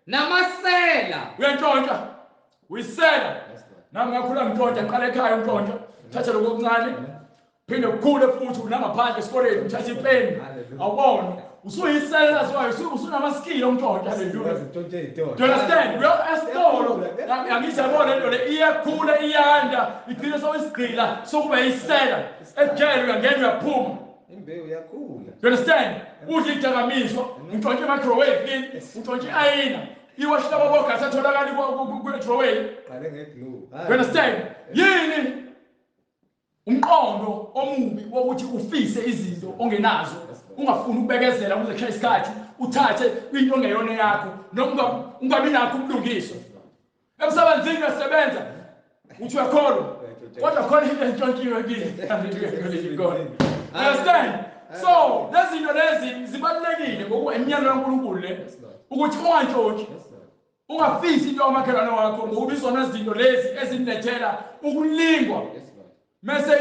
Namasela. Uyantshontsha, uyisela. Yes, Lord. Nami ngakhula ngintshontsha, ngiqala ekhaya untshontsha, thatha lokho okuncane, phinde kukhule futhi unangaphandle esikoleni uthatha ipeni, awubona usuyisela laziwayo, usunamaskili omntshontsha. Haleluya. Ntshontshe iy'tolo. Do you understand? Uya esitolo, angithi yabona lento le iyakhula iyanda, igcine soyisigqila sokuba yisela. Ejele uyangena uyaphuma. Imbewu iyakhula. Do you understand? Udla idakamizwa, untshontshe i-microwave kini, untshontshe i-ayina, iwashi labo bogathi atholakala kwi-drawing. Qale nge-glue. You understand? Yini umqondo omubi wokuthi ufise izinto ongenazo, ungafuni ukubekezela kuze kushaye isikhathi, uthathe into ongeyona yakho, noma ungabi nakho ubulungiswa. Emsebenzini uyasebenza, uthi uyakholwa, kodwa khona into entshontshiwe kini. Understand? So lezi zinto lezi zibalulekile ngokuba imiyalo kaNkulunkulu le, Yes, Lord. ukuthi ungantshontshi, Yes, Lord. ungafisi into yomakhelwane wakho, ngokuba izona zinto lezi ezinilethela ukulingwa. Yes, Lord. Mese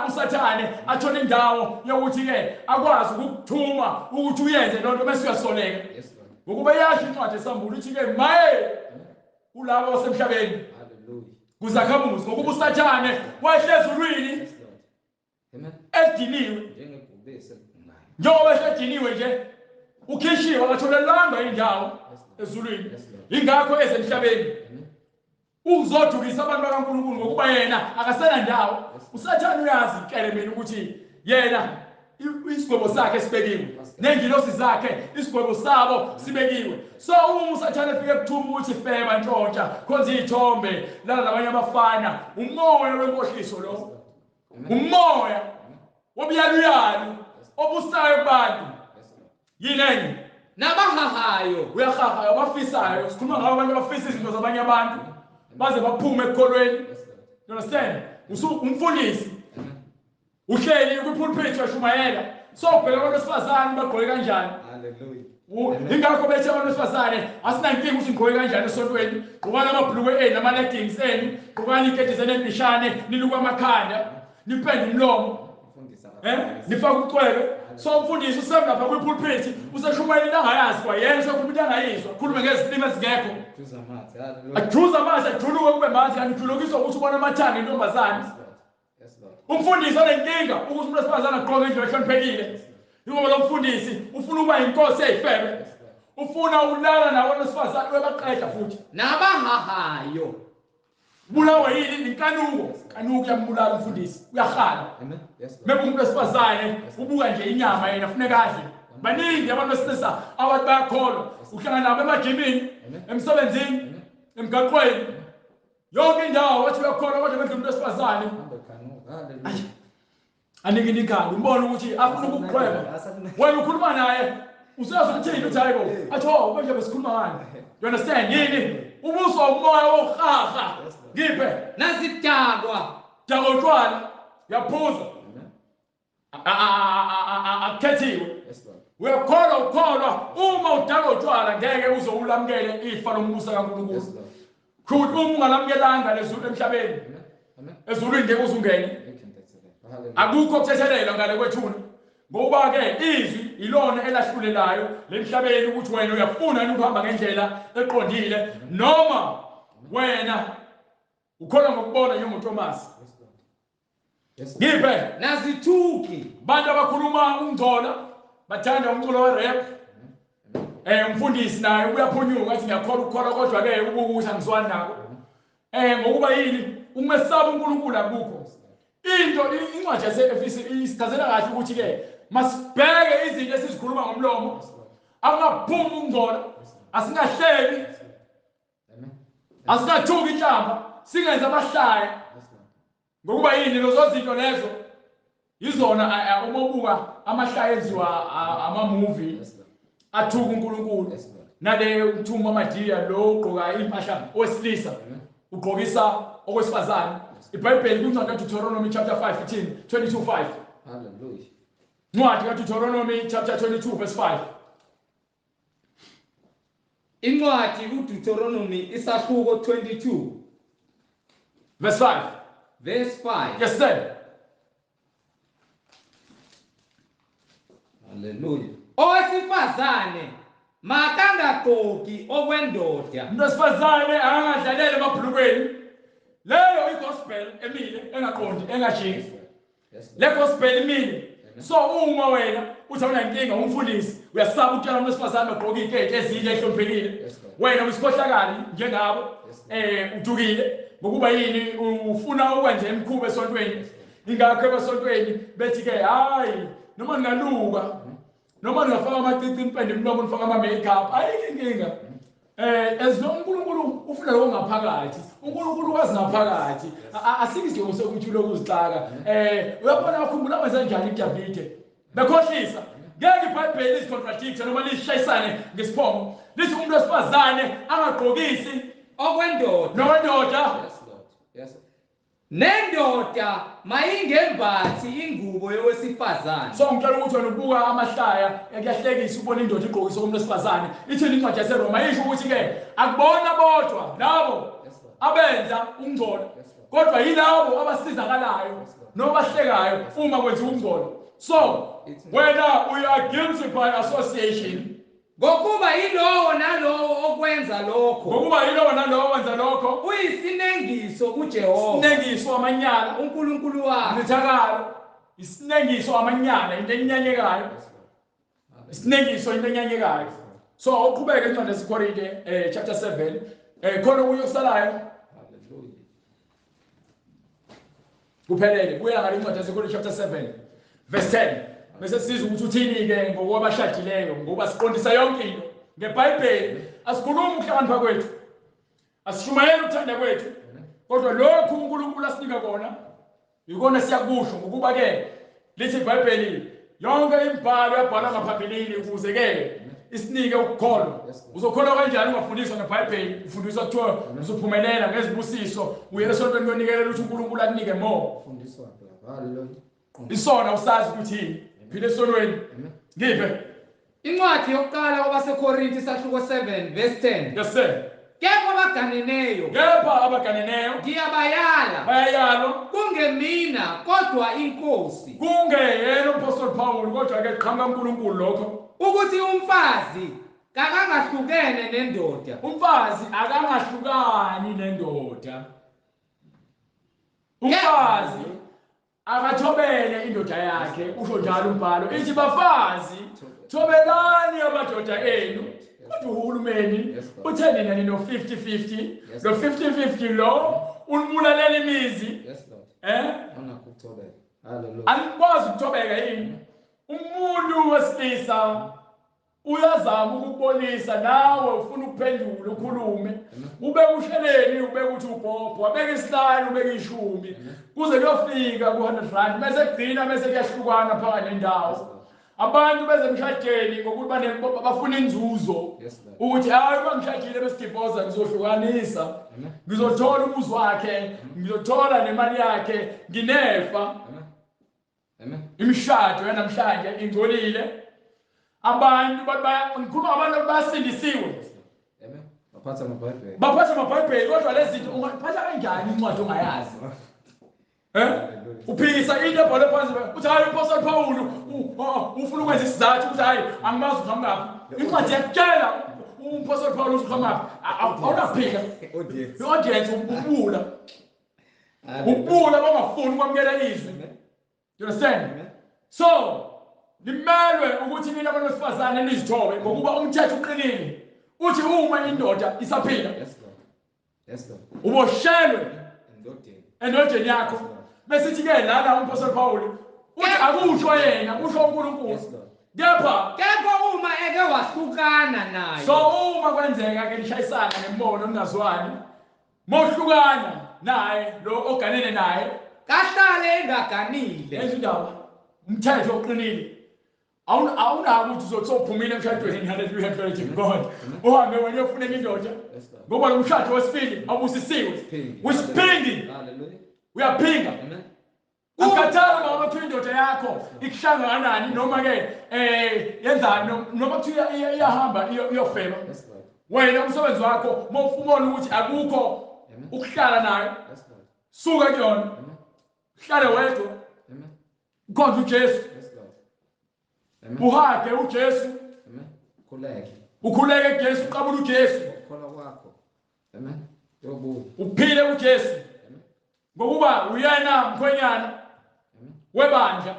usathane athole indawo yokuthi ke akwazi ukukuthuma ukuthi uyenze lonto, mase uyasoleka. Yes, Lord. Ngokuba yasho incwadi esambulo ithi ke maye kulabo basemhlabeni, Hallelujah. kuzakhamuzi, ngokuba usathane wehle ezulwini Yes, Lord. Amen. ediniwe. Njengebhubesi elibhungayo. Njengoba esediniwe nje, ukhishiwe, akatholelwanga indawo Yes, Lord. ezulwini, Yes, Lord. ingakho ezemhlabeni Amen. uzodukisa abantu bakaNkulunkulu, ngokuba yena akasenandawo. Usathane uyazi kele mina ukuthi yena isigwebo sakhe sibekiwe, nengilosi zakhe isigwebo sabo sibekiwe. So uma usathane efike ekuthuma ukuthi feba, ntshontsha, khonza iy'thombe, lala nabanye abafana, umoya wenkohliso lo, umoya wobuyaluyalu obusayo kubantu. Yes, Lord. Yini enye? Nabahahayo. Uyahaha, abafisayo. Sikhuluma ngabo abantu abafisa izinto zabanye abantu baze baphume ekukholweni. Yes, Lord. You understand? Umfundisi Amen. uhleli kwipulpit uyashumayela, so ubheka abantu besifazane bagqoke kanjani. Hallelujah. Amen. Ingakho bethe abantu besifazane asinankinga ukuthi ngigqoke kanjani esontweni, gqokani amabhulukwe enu nama-leggings enu, gqokani iy'keti zenu empishane, niluke amakhanda, nipende umlomo, Mfundisi nifake ucwebe. So umfundisi usemlapha kwipulpit useshumayela into angayazi kwayena, usekhuluma into angayizwa, khulume ngezilimi ezingekho, Juza amanzi. Hallelujah. ajuze amanzi, ajuluke kube manzi, kanti ujulukiswa ukuthi ubona amathanga entombazane. Yes, Lord. Yes, Lord. Umfundisi onenkinga ukuthi umuntu wesifazane agqoke indlela ehloniphekile, ingoba lo mfundisi ufuna ukuba inkosi eyifebe, Yes, Lord. ufuna ukulala nabantu besifazane, uyabaqeda futhi. Nabahahayo. Bulawa yini? Inkanuko. Kanuko uyambulala umfundisi, uyahala. Amen. Yes, Lord. Mebuka umuntu wesifazane ubuka nje inyama, yena funeka adle. Baningi abantu besilisa abathi bayakholwa, uhlangana nabo emajimini, emsebenzini, Amen. emgaqweni, yonke indawo bathi uyakholwa, kodwa bedlula umuntu wesifazane Hambe kanuka. Hallelujah. anikini ikhanda, umbone ukuthi afuna ukukuqhweba. Wena ukhuluma naye usuyazi ukuthini, uthi hayi bo, athi oh manje besikhuluma ngani. You understand? Yini? Ubuso umoya wokuhaha. Ngiphe Nazidakwa. dakotshwala, uyaphuza, Amen. akukhethiwe. Yes, Lord. Uyakholwa, ukholwa uma udaka utshwala ngeke uze ulamukele ifa lombuso kaNkulunkulu. Yes, Lord. Kuthi uma ungalamukelanga lezulu emhlabeni, Amen. Amen. ezulwini ngeke uze ungene. Ngeke ngithethelele. Hallelujah. Akukho ukuthethelelwa ngale kwethuna, ngokuba ke izwi ilona elahlulelayo lemhlabeni ukuthi wena uyafuna yini ukuhamba ngendlela eqondile, noma wena ukholwa ngokubona njengoThomas. Yes, Lord. Yes, Lord. Ngiphe Nazithuki. bantu abakhuluma ukungcola, bathanda umculo we-rap. Umfundisi naye uyaphunyuka athi ngiyakholwa ukukholwa, kodwa ke ubukuthi angizwani nako. Ngokuba yini? Ukumesaba uNkulunkulu akukho. Into incwadi yase-Efesu isichazela kahle ukuthi ke masibheke izinto esizikhuluma ngomlomo, Yes, Lord. akungaphumi ukungcola, asingahlebi, Yes, Lord. Amen. asingathuki inhlamba, singenze amahlaya. Yes, Lord. Ngokuba yini lezo zinto lezo izona uma ubuka amahlaya enziwa ama-movie athuka uNkulunkulu nale uthuma amadiya lo ugqoka impahla owesilisa ugqokisa okwesifazane. IBhayibheli kwincwadi kaDeuteronomy chapter 5 ithini 22:5. Hallelujah. Incwadi kaDeuteronomy chapter 22 verse 5. Incwadi uDeuteronomy isahluko 22 verse 5. Verse 5. Yes sir. Hallelujah. Owesifazane makangagqoki okwendoda. Umuntu wesifazane angadlaleli emabhulukweni. Leyo igospel emile engaqondi engajiki. Le gospel imile. So uma wena uthi awunankinga umfundisi uyasaba ukutshela umuntu wesifazane ogqoka iketi ezinhle ehloniphekile. Wena usikhohlakali njengabo udukile ngokuba yini ufuna ukwenza imikhuba esontweni. Ingakho esontweni bethi ke hayi noma ningaluka noma ningafaka amacici impende imlomo nifaka ama makeup ayikho inkinga. As long uNkulunkulu ufuna lokho ngaphakathi, uNkulunkulu wazi ngaphakathi. Asikho sokuthi lokuzixaka. Uyabona akhumbula wenza njani uDavide bekhohlisa. Ngeke iBhayibheli lizicontradict noma lishayisane ngesiphongo. Lithi umuntu wesifazane angagqokisi okwendoda nokwendoda. Yes Lord. Yes. Nendoda mayingembathi ingubo yowesifazane. So ngicela ukuthi wena ubuka amahlaya kuyahlekisa ubona indoda igqokisa umuntu wesifazane. Ithini incwadi yaseRoma isho ukuthi ke akubona bodwa labo abenza ukungcola kodwa yilabo abasizakalayo noma abahlekayo uma kwenziwa ukungcola. So wena we are guilty by association. Ngokuba yilowo nalowo okwenza lokho. Ngokuba yilowo nalowo wenza lokho. Uyisinengiso kuJehova. Isinengiso amanyala uNkulunkulu wakhe. Incithakalo. Isinengiso amanyala into enyanyekayo. Isinengiso into enyanyekayo. So uqhubeke incwadi yaseKorinte chapter 7 khona okunye okusalayo. Hallelujah. Kuphelele kuya ngale incwadi yaseKorinte chapter 7 verse 10. Bese sizwe ukuthi uthini ke ngokwabashadileyo ngoba siqondisa yonke into ngeBhayibheli. Asikhulumi ukuhlakanipha kwethu, asishumayeli ukuthanda kwethu, kodwa lokhu uNkulunkulu asinika kona ikona siyakusho. Ngokuba ke lithi iBhayibheli yonke imibhalo yabhalwa ngaphambilini ukuze ke isinike ukukholwa. Uzokholwa kanjani ungafundiswa ngeBhayibheli? Ufundiswa kuthiwa uzophumelela ngezibusiso, uye esontweni uyonikela ukuthi uNkulunkulu akunike more. Ufundiswa. Hallelujah. Isona usazi ukuthi yini. Phila esonweni. Ngiphe. Incwadi yokuqala kwabaseKorinte isahluko 7 verse 10. Yes sir. Kepha abaganeneyo. Kepha abaganeneyo. Ngiyabayala. Bayayalwa. Kungemina kodwa inkosi. Kungeyena uMpostoli Paul kodwa ke qhamuka uNkulunkulu lokho. Ukuthi umfazi akangahlukene nendoda. Umfazi akangahlukani nendoda. Umfazi akathobele indoda yakhe, usho njalo umbhalo. Ithi bafazi thobelani amadoda enu. Kodwa uhulumeni uthe nina nino 50-50. Lo 50-50 lo unibulalela imizi. Anikwazi ukuthobeka yini? Umuntu wesilisa uyazama ukubonisa nawe ufuna ukuphendula ukhulume ube usheleni ube uthi ubhobho abeke isihlanu ubeke ishumi kuze kuyofika ku100 rand bese kugcina bese kuyahlukana phakathi nendawo. Abantu bezemshadweni ngokuthi bafuna inzuzo ukuthi hayi uma ngishadile besidivorce ngizohlukanisa ngizothola umuzi wakhe ngizothola nemali yakhe nginefa. Imishado yanamhlanje ingcolile. Abantu ngikhuluma abantu basindisiwe. Amen. Baphatha amaBhayibheli. Baphatha amaBhayibheli kodwa lezi zinto ungaphatha kanjani incwadi ongayazi? Uphikisa into ebhalwe phansi uthi hayi uMpostoli Paul ufuna ukwenza isizathu ukuthi hayi angimazi uqhamukaphi. Incwadi yakutshela uMpostoli Paul uqhamukaphi. Awunaphika. I-audience ubula. Ubula bangafuni ukwamukela izwi. You understand? So limelwe ukuthi nina abantu besifazane nizithobe ngokuba umthetho uqinile. Uthi uma indoda isaphila. Yes Lord. Yes Lord. Uboshelwe endodeni yakho. Bese sithi ke lana uMpostoli Paul uthi akusho yena kusho uNkulunkulu. Kepha uma eke wahlukana naye. So uma kwenzeka ke nishayisana ngembono ningazwani, mohlukana naye lo oganene naye Kahlale engaganile. Enza indaba umthetho oqinile. Awunako ukuthi uzothi sowuphumile emshadweni, haleluya, glory to God, uhambe wena uyofuna enye indoda, ngoba lo mshado wesibili awubusisiwe, usiphingi, uyaphinga. Akukhathali uma kuthiwa indoda yakho ikushaya kanani, noma ke yenzani, noma kuthiwa iyahamba iyofeba, wena umsebenzi wakho uma ufumona ukuthi akukho ukuhlala nayo, suka kuyona, uhlale wedwa, ukhonze uJesu, uhage uJesu, ukhuleke kuJesu, uqabule uJesu, uphile kuJesu, ngokuba uyena mkhwenyana webandla.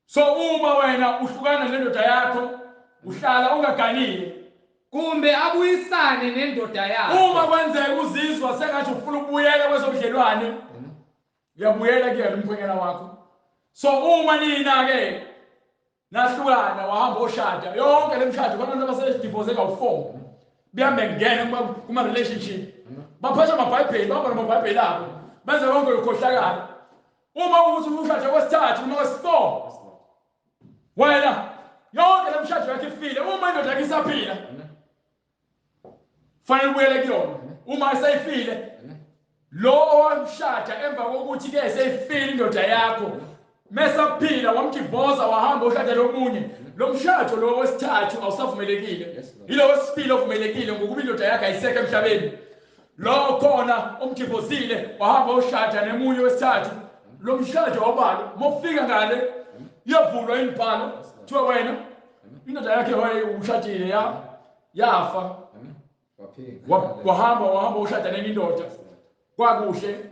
So uma wena uhlukana nendoda yakho, uhlala ungaganile, kumbe abuyisane nendoda yakhe. Uma kwenzeka uzizwa sengathi ufuna ukubuyela kwezobudlelwane, uyabuyela kuyena umkhwenyana wakho. So uma nina ke nahlukana, wahamba oshada, yonke le mshado, khona abantu abasedivorce kawu-4 behambe ngena kuma relationship, baphatha amabhayibheli, bahamba namabhayibheli abo, benze konke lokhohlakala. Uma ukuthi ushade kwesithathu noma kwesi-4, wena yonke le mshado yakho ifile. Uma indoda yakho isaphila, fanele ubuyele kuyona. Uma isayifile, lo owamshada emva kokuthi ke seyifile indoda yakho, mesaphila wamdivosa, wahamba ushada lomunye, lo mshado lo wesithathu awusavumelekile, yilo wesibili ovumelekile, ngokuba indoda yakho ayisekho emhlabeni. Lo khona omdivosile wahamba ushada nemunye wesithathu, lo mshado wabalo mofika ngale iyavulwa imibhalo, kuthiwa wena indoda yakhe ushadile yafa, wahamba ushada nenye indoda, kwakuhle,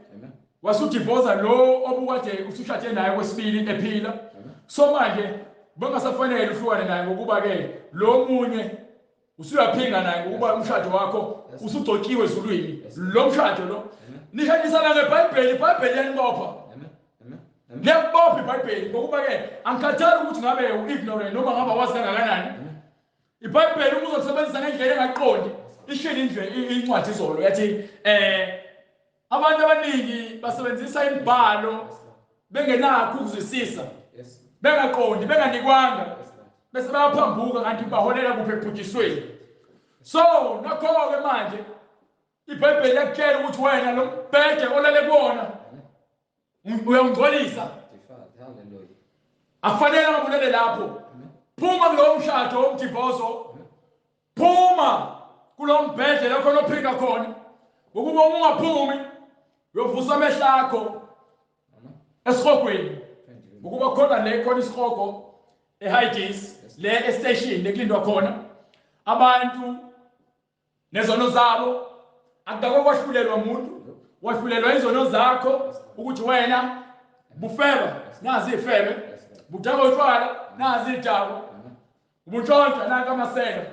wasudivosa lo obukade usushade naye kwesibili ephila. So manje bengasafanele uhlukane naye, ngokuba ke lo munye usuyaphinga naye, ngokuba umshado wakho usugcotshiwe ezulwini. Lo mshado lo nishadisana ngeBhayibheli, iBhayibheli liyanibopha, liyakubopha iBhayibheli, ngokuba ke angikhathali ukuthi ngabe u-ignorant noma ngabe awazi kangakanani. iBhayibheli uma uzolisebenzisa ngendlela engaqondi, ishilo incwadi izolo yathi abantu abaningi basebenzisa imibhalo bengenakho ukuzwisisa, bengaqondi, benganikwanga, bese bayaphambuka, kanti baholela kuphi? Ekubhujisweni. So nakho-ke manje iBhayibheli liyakutshela ukuthi wena lo mbhede olale kuwona uyawungcolisa, akufanele angabulele lapho. Phuma kulowo mshado womdivoso, phuma kulowo mbhede lapho ophinga khona, ngokuba uma ungaphumi uyovusa amehlo akho esihogweni, ngokuba khona le khona isihogo eHades, le estation lekulindwa khona abantu nezono zabo. Akudakwe kwahlulelwa umuntu, wahlulelwa izono zakho, ukuthi wena bufeba, nazi ifebe, budakwa utshwala, nazi idakwa, ubuntshontsha, nanka amasela,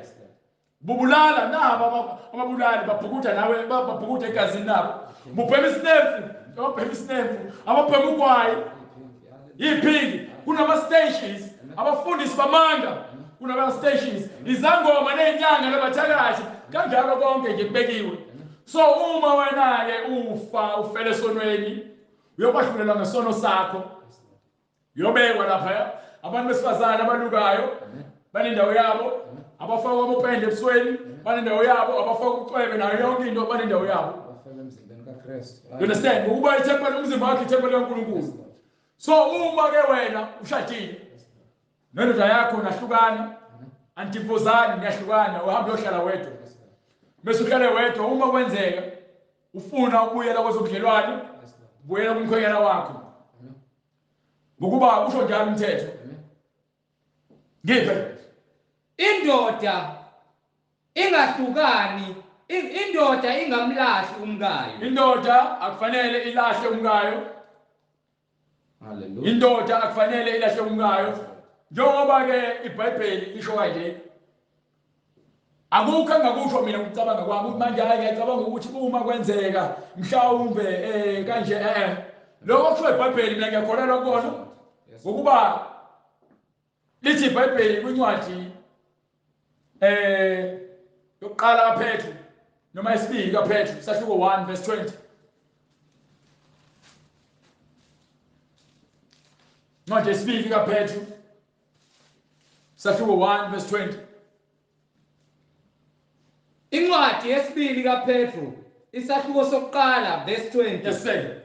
bubulala, naba ababulali babhukuda nawe, babhukuda egazini nabo, bubhema isinefu, ababhema isinefu, ababhema ugwayi, iphingi. Kunama-stations abafundisi bamanga, kunama-stations izangoma ney'nyanga nabathakathi, kanjalo konke nje kubekiwe. So uma wena-ke ufa ufele esonweni, uyokwahlulelwa ngesono sakho, uyobekwa laphaya. Abantu besifazane abalukayo banendawo yabo, abafaka amapende ebusweni banendawo yabo, abafaka ucwebe nayo yonke into banendawo yabo. You understand? Ngokuba ithempeli, umzimba wakhe ithempeli kaNkulunkulu. So uma ke wena ushadile nendoda yakho, nahlukana, antivozani, niyahlukana, uhamba uyohlala wedwa, bese uhlale wedwa. Uma kwenzeka ufuna ukubuyela kwezobudlelwane, buyela kumkhwenyana wakho, ngokuba usho njalo umthetho. Ngiphe. Indoda ingahlukani, indoda ingamlahli umkayo. Indoda akufanele ilahle umkayo. Hallelujah. Indoda akufanele ilahle umkayo, njengoba ke iBhayibheli lisho kanje. Akukho engakusho mina ukucabanga kwami ukuthi manje hayi, ngiyacabanga ukuthi uma kwenzeka mhlawumbe kanje, lokho kusho iBhayibheli, mina ngiyakholelwa kukona, ngokuba lithi iBhayibheli kwincwadi yokuqala kaPetru noma isibili kaPetru, sahluko 1 verse 20. Incwadi yesibili kaPetru sahluko 1 verse 20. Incwadi yesibili kaPetru isahluko sokuqala verse 20. Yes sir.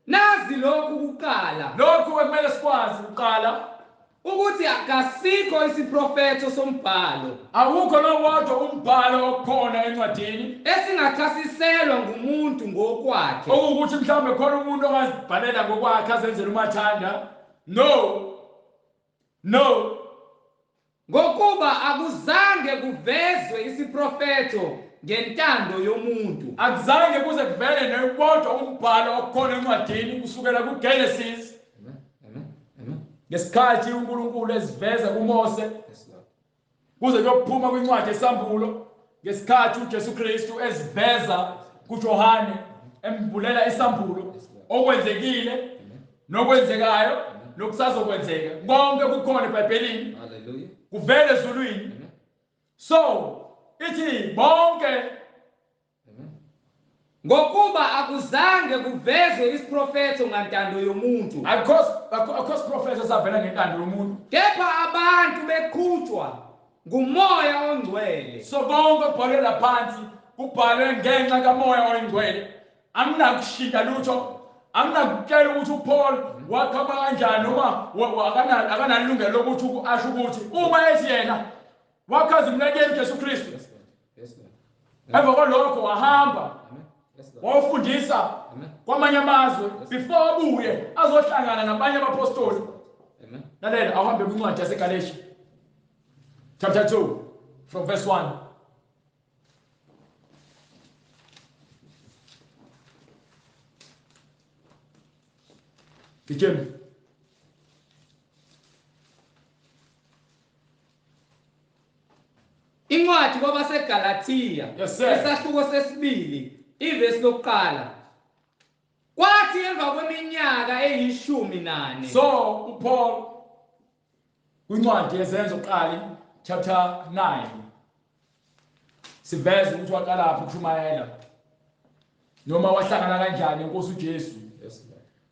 Nazi lokhu kuqala. Lokhu ekumele sikwazi kuqala ukuthi akasikho isiprofetho sombhalo. Awukho nowodwa umbhalo okhona encwadini esingachasiselwa ngumuntu ngokwakhe. Okuwukuthi mhlawumbe khona umuntu ongazibhalela ngokwakhe azenzele umathanda. No. No. Ngokuba akuzange kuvezwe isiprofetho ngentando yomuntu. Akuzange kuze kuvele nowodwa umbhalo okhona encwadini kusukela kuGenesis. Amen. Amen. Ngesikhathi uNkulunkulu eziveza kuMose kuze kuyophuma kwincwadi yesambulo, ngesikhathi uJesu Kristu eziveza kuJohane embulela isambulo, okwenzekile nokwenzekayo nokusazokwenzeka konke kukhona eBhayibhelini. Hallelujah. Kuvele ezulwini. So ithi bonke ngokuba akuzange kuvezwe isiprofetho ngantando yomuntu. Akho siprofetho savela ngentando yomuntu. Kepha abantu beqhutshwa ngumoya ongcwele. So konke okubhalwe laphansi kubhalwe ngenxa kamoya oyingcwele. Anginakushintsha lutho. Anginakutshela ukuthi uPaul waqhama kanjani noma akanalungelo lokuthi asho ukuthi uma ethi yena wakhazimulekela uJesu Kristu. Emva kwalokho wahamba wawufundisa kwamanye amazwe before abuye azohlangana nabanye abapostoli. Lalela, awuhambe kwincwadi yaseGalatia chapter 2 from verse 1. Gijima. Incwadi kwabaseGalatia isahluko sesibili ivesi lokuqala. Kwathi emva kweminyaka eyi-14. So uPaul kwincwadi yeZenzo kuqala chapter 9 siveza ukuthi waqala ukushumayela noma wahlangana kanjani nenkosi uJesu.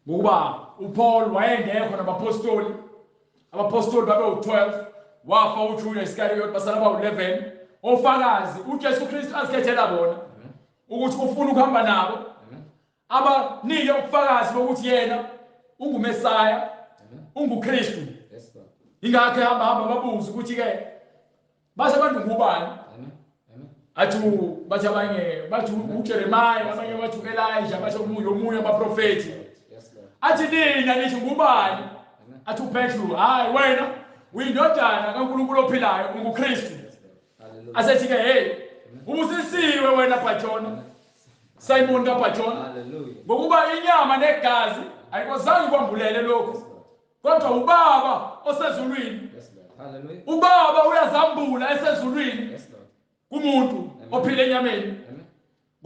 Ngokuba uPaul wayengekho nabapostoli, abapostoli babe u12, wafa uJudas Iscariot, basala ba11. Ofakazi uJesu Kristu azikhethela bona ukuthi ufuna ukuhamba nabo, abanike ubufakazi bokuthi yena unguMesaya, unguKristu. Ingakho ehamba hamba babuza ukuthi ke base abantu ngubani? Athi bathi abanye bathi uJeremiah, abanye bathi uElijah, bathi omunye abaprofeti. Athi nina nithi ngubani? Athi uPetru, hayi wena uyindodana kaNkulunkulu ophilayo, unguKristu. Asethi ke hey, ubusisiwe wena Bhajona, Simon kaBhajona, ngokuba inyama negazi ayikwazange kwambulele lokho, kodwa ubaba osezulwini. Ubaba uyazambula esezulwini kumuntu ophila enyameni.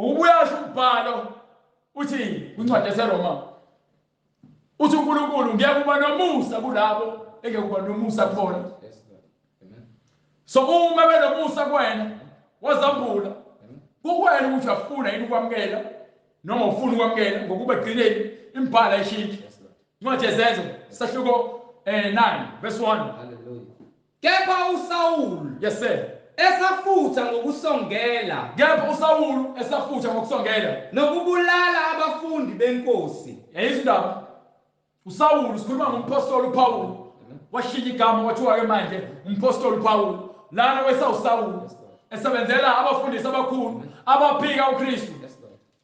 Ngokuba uyasho umbhalo uthi kwincwadi yaseRoma uthi uNkulunkulu ngiyakuba nomusa kulabo engekuba nomusa kubona. So uma benomusa kuwena wazambula kuwena ukuthi uyafuna yini ukwamukela noma ufuna ukwamukela, ngokuba egcineni imbhala ayishintshi. Incwadi yeZenzo sahluko 9 verse 1. Hallelujah. Kepha uSawulu, yes sir, esafutha ngokusongela. Kepha uSawulu esafutha ngokusongela nokubulala abafundi benkosi. Yayizwa indaba. uSawulu, sikhuluma ngompostoli uPaul, washintsha igama kwathiwa ke manje umpostoli uPaul. Lana wesawuSawulu esebenzela abafundisi abakhulu abaphika uKristu,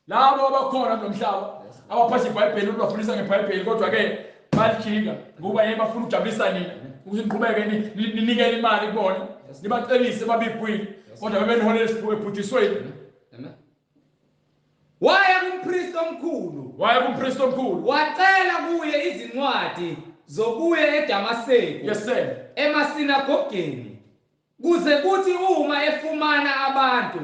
labo abakhona kulomhlaba abaphatha iBhayibheli ukubafundisa ngeBhayibheli, kodwa ke balijika ngoba yena bafuna ukujabulisa nina ukuthi niqhubeke ninikele imali kubona, nibacebise babigwile, kodwa bebeniholela ebhujisweni. Waya kumpristi omkhulu, waya kumpristi omkhulu, wacela kuye izincwadi zokuya eDamaseku, yes sir, emasinagogeni, kuze kuthi uma efumana abantu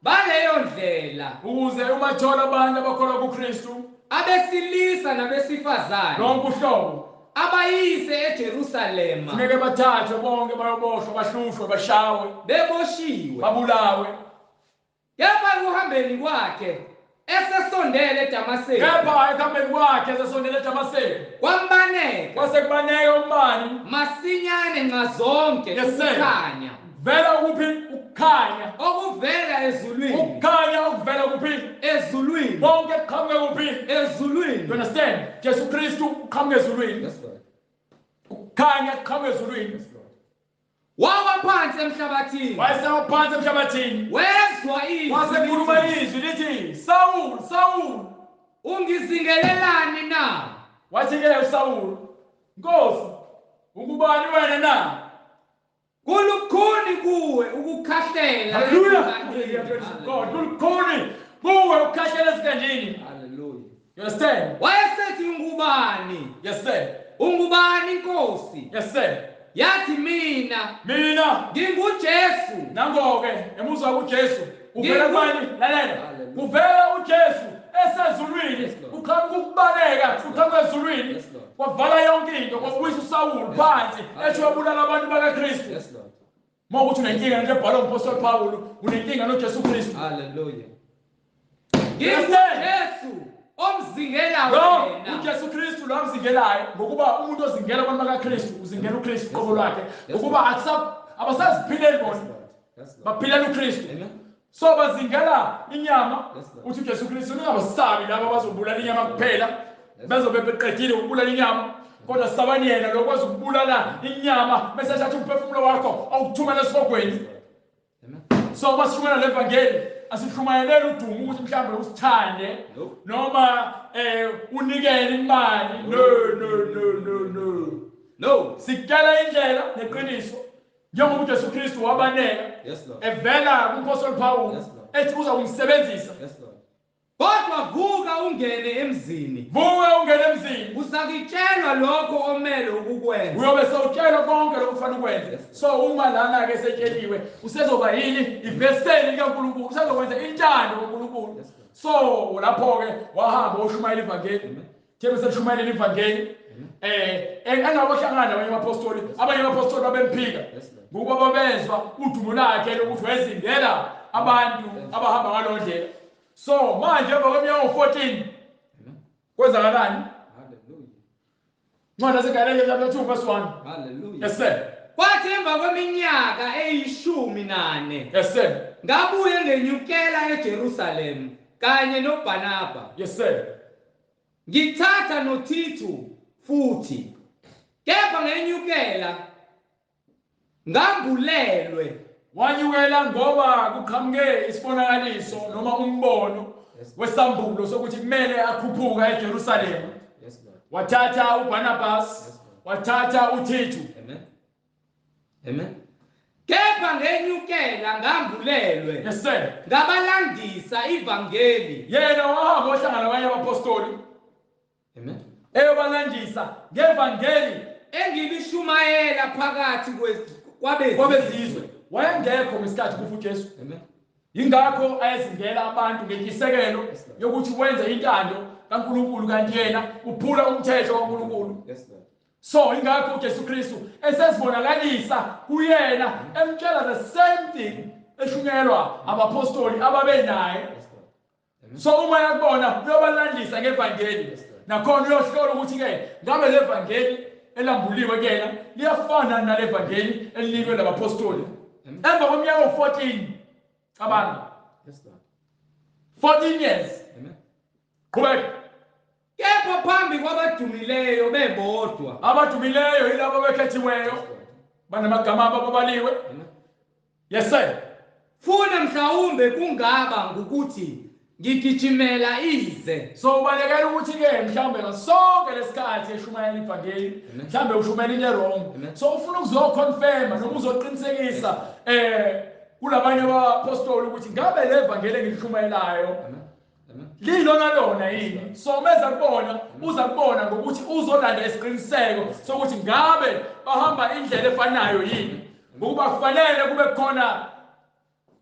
baleyo ndlela, ukuze uma thola abantu abakholwa kuKristu, abesilisa nabesifazane, lonke uhlobo, abayise eJerusalema, funeke bathathwe bonke bayoboshwa, bahlushwe, bashawe, beboshiwe, babulawe. Kepha ekuhambeni kwakhe Esesondele eDamaseko. Kepha ekuhambeni kwakhe esesondele eDamaseko. Kwambaneka. Kwase kubaneka umbani. Masinyane nxazonke ukukhanya. Vela kuphi ukukhanya? Okuvela ezulwini. Ukukhanya okuvela kuphi? Ezulwini. Konke kuqhamuke kuphi? Ezulwini. You understand? Jesu Kristu uqhamuke ezulwini. Yes Lord. Ukukhanya kuqhamuke ezulwini. Yes Lord. Wawa phansi emhlabathini. Wayesewa phansi emhlabathini. Wezwa izwi. Wasekhuluma izwi lithi, Saul, Saul, ungizingelelani na? Wathi ke uSaul, Nkosi, ungubani wena na? Kulukhuni kuwe ukukhahlela. Hallelujah. Kulukhuni kuwe ukukhahlela esikanjini. Hallelujah. You understand? Wayesethi ungubani? Yes sir. Ungubani Nkosi? Yes sir. Yathi mina nginguJesu. Nango ke emuzwa kuJesu uvela kubani? Lalela. Uvela uJesu esezulwini, uqhamuka ukubaleka, uqhamuka ezulwini. Kwavala yonke into, kwabuyisa uSawuli phansi, ethi wabulala abantu bakaKristu. Yes Lord. Mawukuthi unenkinga nje ebhalwe uMpostoli Paul, unenkinga noJesu Kristu. Hallelujah. NginguJesu omzingela wena. uJesu Kristu lo amzingelayo, ngokuba umuntu ozingela abantu bakaKristu uzingela uKristu qobo lwakhe, ngokuba abasaziphileli bona. Baphilela uKristu. So bazingela inyama, uthi uJesu Kristu ningabasabi laba abazobulala inyama kuphela, bezobe beqedile ukubulala inyama, kodwa sabani yena lokwazi ukubulala inyama bese ethatha umphefumulo wakho awukuthumela esihogweni. So bashumayela levangeli, asishumayelele udumo ukuthi mhlawumbe usithande noma unikele imali. No no no no no no. Sikela indlela neqiniso njengoba uJesu Kristu wabaneka evela kuMpostoli Paul ethi uza kumsebenzisa. Kodwa vuka ungene emzini. Vuka ungene emzini. Usakitshelwa lokho omele ukukwenza. Uyobe sewutshelwa konke lokho kufanele ukwenze. So uma lana ke setsheliwe usezoba yini iveseli likaNkulunkulu, usezokwenza intando kaNkulunkulu. So lapho ke wahamba ushumayela ivangeli. Thebe seshumayela ivangeli. Engabohlangana nabanye abapostoli, abanye abapostoli babemphika. Ngokuba babezwa udumo lakhe lokuthi wezingela abantu abahamba ngaloo ndlela. So manje emva kweminyaka 14 kwenzakalani? Hallelujah. Ncwadi yaseGalathiya chapter 2 verse 1. Hallelujah. Yes sir. Kwathi emva kweminyaka eyi-14. Yes sir. Ngabuye ngenyukela eJerusalem kanye noBarnaba. Yes sir. Ngithatha noThithu futhi. Kepha ngenyukela ngambulelwe. Wanyukela ngoba kuqhamuke isibonakaliso noma umbono wesambulo sokuthi kumele akhuphuka eJerusalem. Wathatha uBarnabas, wathatha uThithu. Amen. Amen. Kepha ngenyukela ngambulelwe. Yes sir. Ngabalandisa ivangeli. Yena wahamba ohlangana nabanye abapostoli. Amen. Eyobalandisa ngevangeli engilishumayela phakathi kwabezizwe. Wayengekho ngesikhathi kufa uJesu. Amen. Yingakho ayezingela abantu ngentshisekelo yokuthi wenze intando kaNkulunkulu kanti yena uphula umthetho kaNkulunkulu. Yes Lord. So ingakho uJesu Kristu esesibonakalisa kuyena emtshela the same thing eshunyelwa abapostoli ababenaye. So uma yakubona uyobalandisa ngevangeli. Nakhona uyohlola ukuthi ke ngabe levangeli elambuliwe kuyena liyafana nalevangeli elinikwe labapostoli. Emva kweminyaka 14, cabanga. Yes Lord. 14 years. Amen. Qhubeka. Kepha phambi kwabadumileyo bebodwa. Abadumileyo yilabo abakhethiweyo. Banamagama abo ababaliwe. Yes sir. Funa mhlawumbe kungaba ngukuthi ngigijimela ize. So ubalekela ukuthi ke mhlawumbe ngasonke lesikhathi eshumayela ivangeli, mhlawumbe ushumayela into wrong. So ufuna ukuzoconfirm noma uzoqinisekisa kulabanye abapostoli ukuthi ngabe le vangeli engilishumayelayo lilona lona yini. So meza kubona uza kubona ngokuthi uzolanda isiqiniseko sokuthi ngabe bahamba indlela efanayo yini, ngokuba kufanele kube khona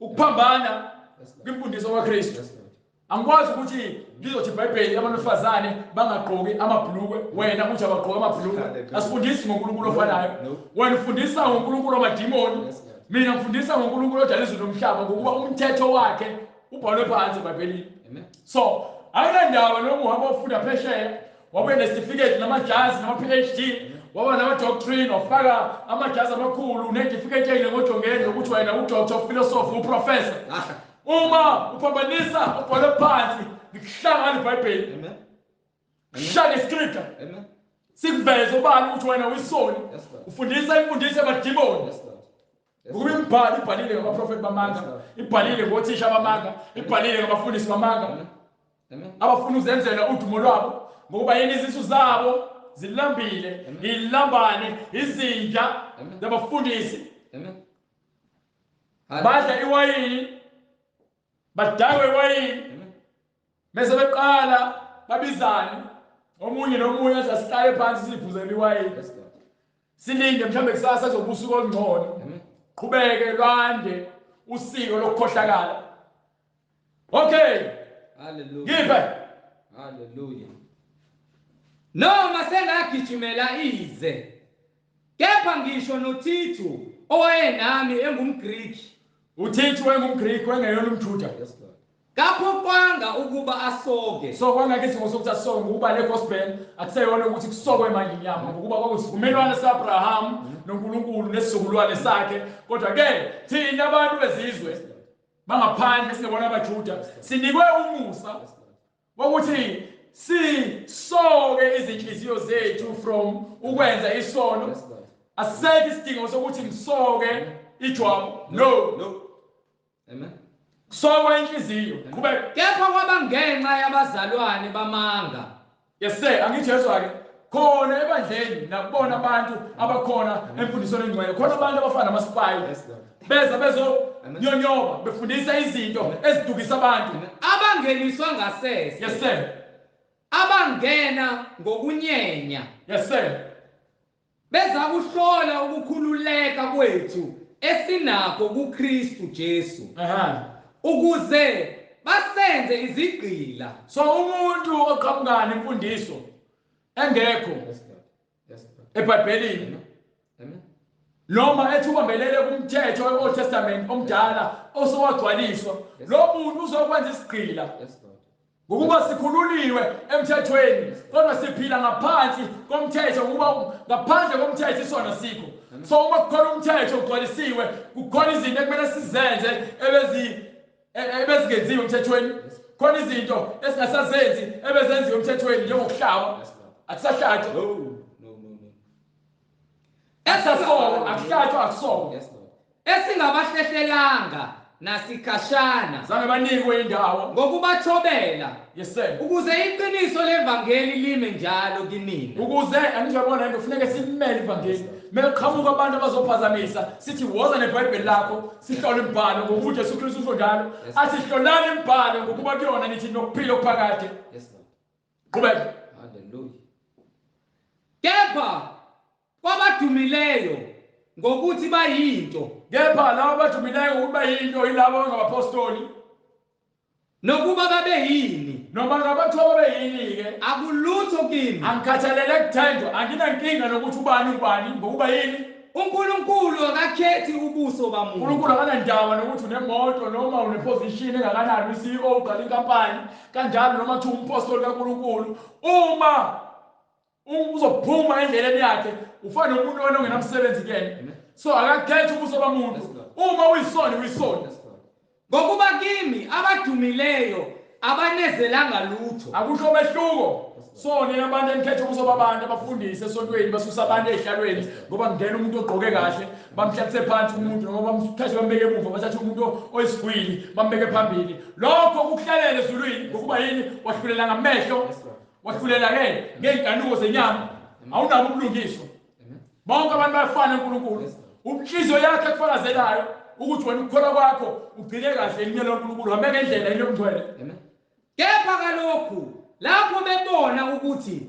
ukuphambana kwimfundiso kaKristu. Angikwazi ukuthi ngizothi iBhayibheli abantu besifazane bangagqoki amabhlukwe, wena uthi abagqoka amabhlukwe. Asifundisi ngoNkulunkulu ofanayo. Wena ufundisa ngoNkulunkulu wamadimoni, mina ngifundisa ngoNkulunkulu odala izulu nomhlaba, ngokuba umthetho wakhe ubhalwe phansi eBhayibhelini. Amen. So akunandaba noma uhamba ufunda phesheya wabuye nesitifiketi namajazi nama-PhD, waba nama-doctrine, wafaka amajazi amakhulu netifiketi ey'nengojongeni ukuthi wena u-doctor of philosophy, uprofessor. Lahla. Uma uphambanisa ubhale phansi, ngikuhlangana iBhayibheli. Amen. Kuhlanga iscripture. Amen. Sikuveze ubani ukuthi wena uyisoni. Yes, Lord. Ufundisa imfundiso yamadimoni. Yes, Lord. Yes, Ngokuba Lord. imibhalo ibhalile ngabaprofeti bamanga, ibhalile ngothisha bamanga, ibhalile ngabafundisi bamanga. Amen. Amen. Abafuna ukuzenzela udumo lwabo, ngokuba yini izisu zabo zilambile, ilambane, izinja Amen. zabafundisi. Amen. Badla iwayini, badakwe iwayini, Amen. bese beqala babizane omunye nomunye athi asihlale phansi siphuzele iwayini. Yes, Lord. Silinde mhlawumbe kusasa kuzoba usuku olungcono. Amen. Qhubeke lwande usiko lokukhohlakala. Okay, Hallelujah. ngiphe. Hallelujah. Noma sengagijimela ize, kepha ngisho noThithu owayenami engumGriki uThithu wayengumGriki, wayengeyona umJuda. Yes, Lord. Kaphoqwanga ukuba asoke. So kwangakho isidingo sokuthi asoke, ngokuba le gospel akuseyona ukuthi kusokwe manje inyama, ngokuba kwakusivumelwano sika-Abraham noNkulunkulu nesizukulwane sakhe. Kodwa ke thina abantu bezizwe bangaphandle singebona abaJuda sinikwe umusa wokuthi sisoke izinhliziyo zethu from ukwenza isono. Yes, Lord. Asisekho isidingo sokuthi ngisoke ijwabu. No. No. Amen. Kusokwa inhliziyo. Qhubeka. Kepha kwaba ngenxa yabazalwane bamanga. Yes sir, angithi yezwa ke. Khona ebandleni nakubona abantu abakhona emfundisweni engcwele. Khona abantu abafana namaspayi. Yes, Lord. Beza bezonyonyoba befundisa izinto ezidukisa abantu. Abangeniswa ngasese. Yes sir. Abangena ngokunyenya. Yes sir. Beza kuhlola ukukhululeka kwethu esinakho kuKristu Jesu. Aha. Ukuze basenze izigqila. So umuntu oqhamuka nemfundiso engekho Yes, Lord. Yes, Lord. eBhayibhelini Amen. noma ethi ubambelele kumthetho we-Old Testament omdala osowagcwaliswa, lo muntu uzokwenza isigqila. Yes, Lord. Ngokuba sikhululiwe emthethweni, kodwa siphila ngaphansi komthetho, ngokuba ngaphandle komthetho isona sikho. So uma kukhona umthetho ugcwalisiwe, kukhona izinto ekumele sizenze ebezingenziwe emthethweni. Khona izinto esingasazenzi ebezenziwe emthethweni, njengokuhlaba. Yes, Lord. Akusahlatshwa. No, no, no, no. Akusasoko, akuhlatshwa, akusoko. Yes, Lord. Esingabahlehlelanga nasikhashana Zange banikwe indawo. ngokubathobela Yes sir. ukuze iqiniso levangeli lime njalo kinina. Ukuze anizobona into kufuneka simele ivangeli. Mekuqhamuka abantu abazophazamisa, sithi woza neBhayibheli lakho, sihlole imibhalo ngokuba uJesu Kristu usho njalo. Yes. Athi hlolani imibhalo ngokuba kuyona nithi nokuphila okuphakade. Yes, Lord. Qhubeka. Hallelujah. Kepha kwabadumileyo ngokuthi bayinto Kepha labo abadumileyo ngokuthi bayinto yilabo abangabapostoli nokuba babe yini noma ngabathiwa babe yini-ke akulutho kimi. Angikhathalele kuthenjwa, anginankinga nokuthi ubani ubani ngokuba yini. uNkulunkulu akakhethi ubuso bamuntu. uNkulunkulu akanandaba nokuthi unemoto noma uneposition engakanani, uyi-CEO uqala inkampani kanjalo, noma kuthiwa umpostoli kaNkulunkulu. Uma uzophuma endleleni yakhe ufana nomuntu wena ongenamsebenzi kuyena. So akakhethi ubuso bamuntu. Uma uyisoni uyisoni. Ngokuba kimi abadumileyo abanezelanga lutho. Akusho mehluko. So nina abantu enikhetha ubuso babantu, abafundisi esontweni basusa abantu ey'hlalweni ngoba kungena umuntu ogqoke kahle, bamhlalise phansi umuntu, noma bamthathe bambeke emuva, bathathe umuntu oyisigwili bambeke phambili. Lokho kukuhlalela ezulwini ngokuba yini? Wahlulela ngamehlo, wahlulela-ke ngey'nkanuko zenyama, awunabo ubulungiswa. Bonke abantu bayafana eNkulunkulu. Inhliziyo yakhe ekufakazelayo ukuthi wena ukukholwa kwakho ugcine kahle elimini loNkulunkulu, uhambe ngendlela eliyongcwele. Kepha kalokhu lapho bebona ukuthi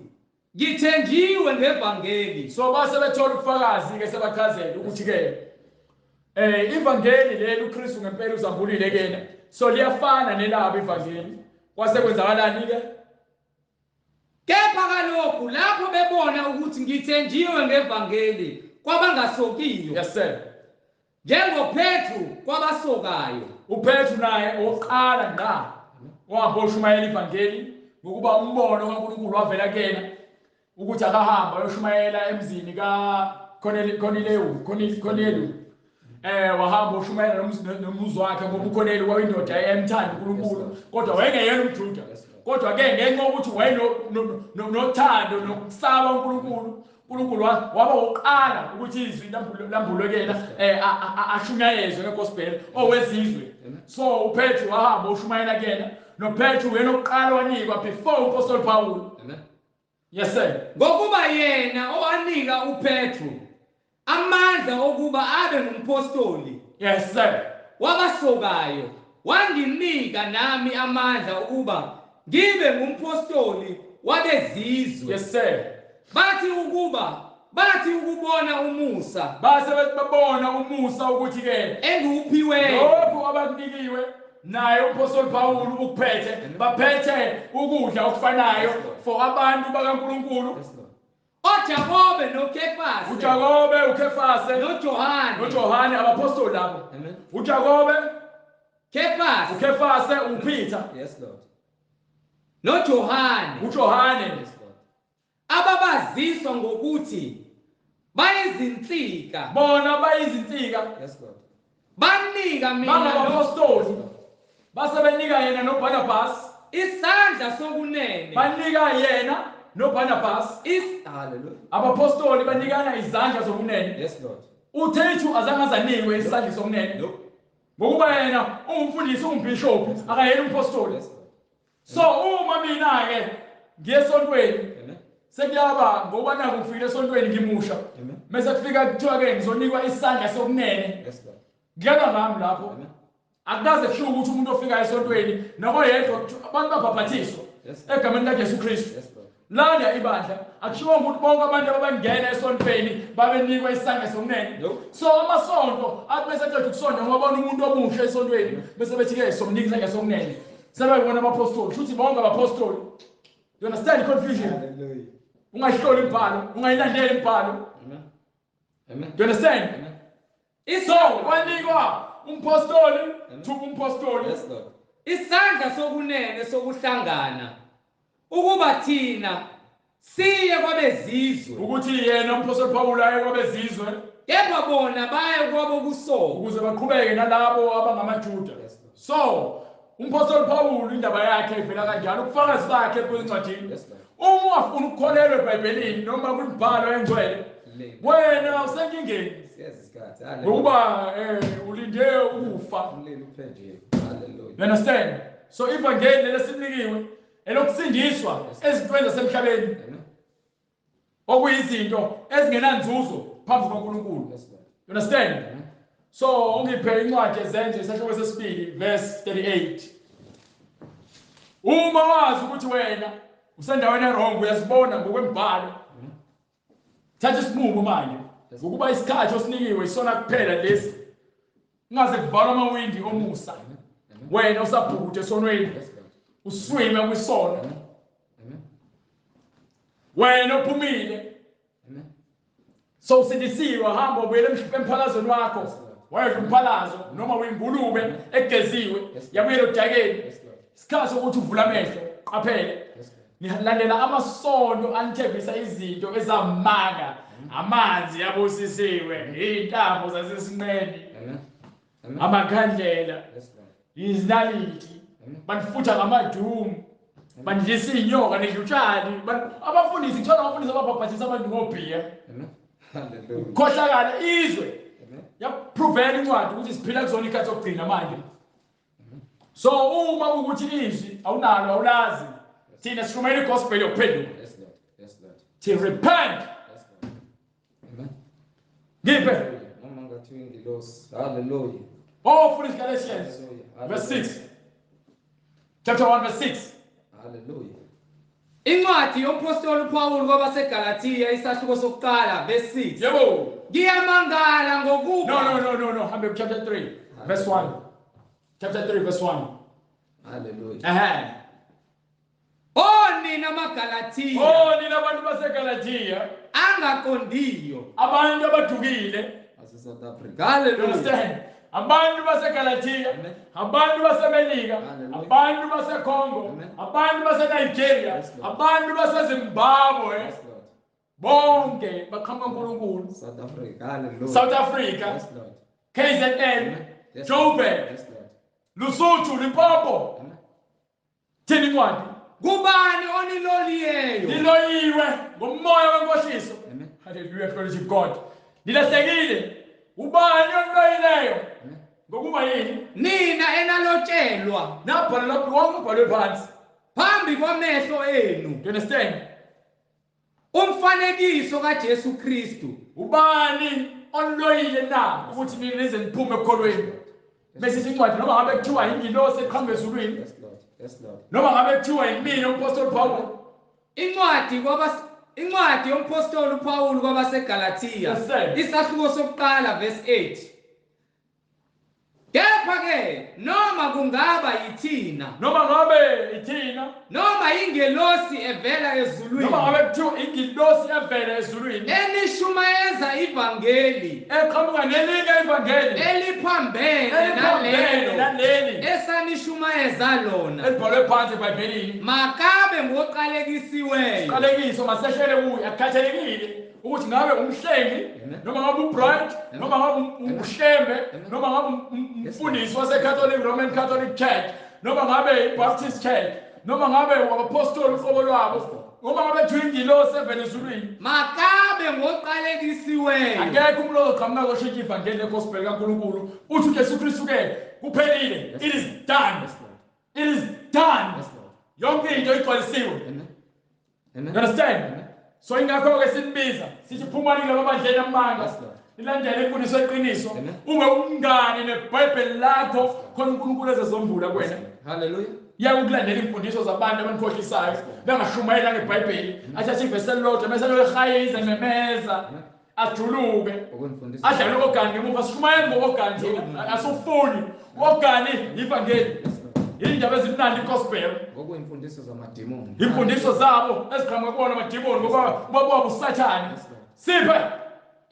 ngithenjiwe ngevangeli. So base bethola ubufakazi ke sebachazela ukuthi ke ivangeli leli uKristu ngempela uzambulile kena. So liyafana nelabo ivangeli. Kwase kwenzakalani ke? Kepha kalokhu lapho bebona ukuthi ngithenjiwe ngevangeli kwabangasokiyo. Yes sir. NjengoPetru kwabasokayo. uPetru naye oqala ngqa Wahamba oshumayela ivangeli ngokuba umbono kaNkulunkulu wavela kuyena ukuthi akahamba ayoshumayela emzini ka Cornelius. Wahamba ushumayela nomuzi wakhe ngoba uCornelius wayindoda emthanda uNkulunkulu, kodwa wayengeyena umJuda. Kodwa ke ngenxa yokuthi wayenothando nokusaba uNkulunkulu, uNkulunkulu waba uqala ukuthi izwi lambulekela ashunyayezwe ngegospel owezizwe. So uPetru wahamba ushumayela kuyena, noPetru uyena oqala wanikwa before uMpostoli Paul. Yes sir. Ngokuba yena owanika uPetru amandla okuba abe ngumpostoli. Yes sir. Wabasokayo wanginika nami amandla ukuba ngibe ngumpostoli wabezizwe. Yes sir. Bathi ukubona umusa, base babona umusa ukuthi ke engiwuphiwe lokho abakunikiwe naye uMpostoli Paul ukuphethe, baphethe ukudla okufanayo for abantu bakaNkulunkulu. OJakobe noKefase, uJakobe uKefase noJohane, abapostoli labo. uJakobe, Kefase, uKefase, uPeter. Yes Lord. noJohane, uJohane. Yes Lord. Ababaziswa ngokuthi bayizinsika, bona bayizinsika. Yes Lord. Banika mina bangabapostoli, base benika yena noBarnabas isandla sokunene, banika yena noBarnabas. Hallelujah. Abapostoli banikana izandla zokunene. Yes Lord. uThethu azange azanikwe isandla sokunene. Ngokuba yena ungumfundisi, ungumbishop, akayena umpostoli. Yes Lord. So uma mina ke ngiye esontweni, sekuyaba ngoba naku ngifike esontweni ngimusha, mase kufika kuthiwa ke ngizonikwa isandla sokunene. Yes Lord. Ngiyaba ngami lapho. Akukaze kushiwo ukuthi umuntu ofika esontweni nokoyedwa abantu babhaphathizwa egameni likaJesu Kristu. Lana ibandla akushiwo ukuthi bonke abantu abangena esontweni babenikwa isandla sokunene. So amasonto athi bese qeda ukusonta ngoba bona umuntu omusha esontweni bese bethi ke somnika isandla sokunene. Sebeyibona abapostoli, shuthi bonke abapostoli. You understand the confusion? Hallelujah. Ungayihloli imibhalo, ungayilandeli imibhalo. Amen. You understand? Amen. So wanikwa umpostoli, thuba umpostoli. Yes Lord. Isandla sokunene sokuhlangana ukuba thina siye kwabezizwe, ukuthi yena uMpostoli Paul aye kwabezizwe, kepha bona baye kwabokusoka, ukuze baqhubeke nalabo abangamaJuda. Yes, so uMpostoli Paul indaba yakhe ivela kanjalo, ubufakazi bakhe kwencwadini. Yes, uma ungafuni ukukholelwa eBhayibhelini noma kwimibhalo engcwele, wena usenkingeni. Ngokuba ulinde ukufa. You understand? So ivangeli lesinikiwe elokusindiswa ezintweni zasemhlabeni, okuyizinto ezingenanzuzo phambi kukaNkulunkulu. You understand? So ungiphe incwadi yeZenzo isahluko sesibili verse 38. Uma wazi ukuthi wena usendaweni erong, uyazibona ngokwembhalo, thatha isinqumo manje ngokuba isikhathi osinikiwe isona kuphela lesi. Ungaze kuvalwe amawindi omusa, wena usabhukude esonweni, uswime kwisono, wena uphumile. So usindisiwe, hamba ubuyele emphalazweni wakho, wayedla umphalazo noma uyingulube egeziwe yabuyela odakeni. Isikhathi sokuthi uvule amehlo, qaphele. Nilandela amasonto anithembisa izinto ezamanga, amanzi yabusisiwe, iy'ntambo zasesinqeni, amakhandlela, izinaliti, banifutha ngamadumu, bandlisa iy'nyoka, nidla utshani. Abafundisi, kuthiwa abafundisi ababhabhathisa abantu ngobhiya. Ukukhohlakala izwe. Yapruvela incwadi ukuthi siphila kuzona ikhathi zokugcina manje. So uma ukuthi izwi awunalo, awulazi, thina sishumayela igospel yokuphenduka. Yes Lord. Yes Lord. To repent. Yes Lord. Amen. Ngiphe. Noma ngathi ingilosi. Hallelujah. Oh, foolish Galatians. Verse 6. Chapter 1 verse 6. Hallelujah. Incwadi yompostoli uPaul kwabaseGalatia isahluko sokuqala verse 6. Yebo. Ngiyamangala ngokuba No. Hambe chapter 3 verse 1. Chapter 3 verse 1. Hallelujah. Oh nina maGalatia. Oh nina abantu baseGalatia angaqondiyo, abantu abadukile. South Africa. Hallelujah. Understand? Abantu baseGalatia, abantu baseMelika, abantu baseCongo, abantu baseNigeria, abantu baseZimbabwe, bonke baqhamuka uNkulunkulu. South Africa. Hallelujah. South Africa. Yes, Lord. KZN, Yes, Joburg, Yes, Lord. Lesotho, Limpopo. Amen. Thini incwadi? Kubani oniloliyeyo? Niloyiwe ngomoya wenkohliso. Amen. Hallelujah, glory to God. Nilahlekile. Ubani oniloyileyo? Ngokuba yini? Nina enalotshelwa Nabhala lapho wonke ubhalwe phansi. phambi kwamehlo enu You understand? umfanekiso kaJesu Kristu. Ubani oniloyile na ukuthi nina nize niphume ekukholweni? Bese incwadi noma ngabe kuthiwa ingilosi eqhamuka ezulwini, Yes, Lord. Yes, Lord. noma ngabe kuthiwa yimina umpostoli Paul. Incwadi yompostoli uPaul kwabaseGalatia Yes, sir. isahluko sokuqala verse 8. Kepha ke noma kungaba yithina Noma ngabe ithina, noma ingelosi evela ezulwini noma ngabe kuthiwa ingilosi evela ezulwini enishumayeza ivangeli eqhamuka nelinye ivangeli eliphambene eliphambene nalelo naleli esanishumayeza lona elibhalwe phansi eBhayibhelini. makabe ngoqalekisiweyo. Qalekiso masehlele kuye, akukhathalekile ukuthi ngabe umhlengi noma ngabe uBright noma ngabe uShembe noma ngabe umfundisi waseCatholic Roman Catholic Church noma ngabe iBaptist Church noma ngabe abapostoli uqobo lwabo noma ngabe kuthiwa ingilosi evela ezulwini, Makabe ngoqalekisiweyo. akekho umuntu ozoqhamuka azoshintsha ivangeli legospel kaNkulunkulu. Uthi uJesu Kristu ke kuphelile, it is done, it is done, yonke into igcwalisiwe. Amen. Amen. You understand? So ingakho-ke sinibiza sithi phumani kulaba bandleni amanga, Yes, Lord. nilandele imfundiso yeqiniso, Amen. ube umngane neBhayibheli lakho khona uNkulunkulu ezezombula kuwena. Hallelujah. Yeke ukulandela imfundiso zabantu abanikhohlisayo bengashumayela ngeBhayibheli, athathe ivesi elilodwa bese loyihayiza ememeza ajuluke Okwemfundiso. adlale ogani ngemuva. Sishumayeli ngo-ogani thina, asufuni ogani ivangeli, indaba ezimnandi igospel, Ngokwemfundiso zamadimoni. imfundiso zabo eziqhamuka kuwona amadimoni ngoba baba uSathane. Siphe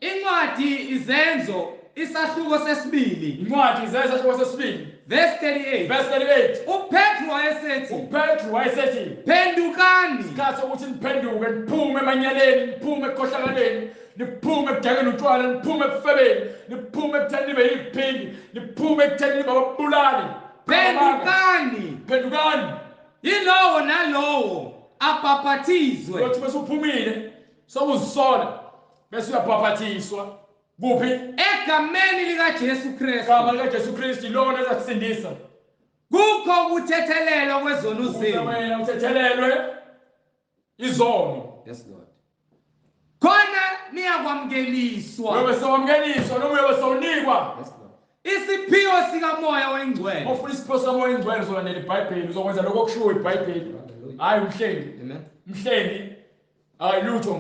Incwadi Izenzo isahluko sesibili incwadi Izenzo isahluko sesibili verse 38. verse 38. uPetru wayesethi uPetru wayesethi phendukani isikhathi sokuthi niphenduke, niphume emanyaleni, niphume ekukhohlakaleni, niphume ekudakeni utshwala, niphume ekufebeni, niphume ekutheni nibe yiphingi, niphume ekutheni nibe ababulali. Phendukani Phendukani. yilowo nalowo abhaphathizwe Uyothi bese uphumile sokuzisola bese uyabhaphathiswa kuphi? egameni likaJesu Kristu. Igama likaJesu Kristu ilona ezakusindisa. Kukho ukuthethelelwa kwezono Ukuze zenu. wena uthethelelwe izono. Yes, Lord. Khona niyakwamukeliswa Uyobe sewamukeliswa noma uyobe sewunikwa. Yes, Lord. Isiphiwo sikaMoya oyiNgcwele. Ofuna isiphiwo sikaMoya oyiNgcwele uzolandela iBhayibheli, uzokwenza lokho okushiwo iBhayibheli. Hayi umhlengi. Amen. Umhlengi hayi lutho.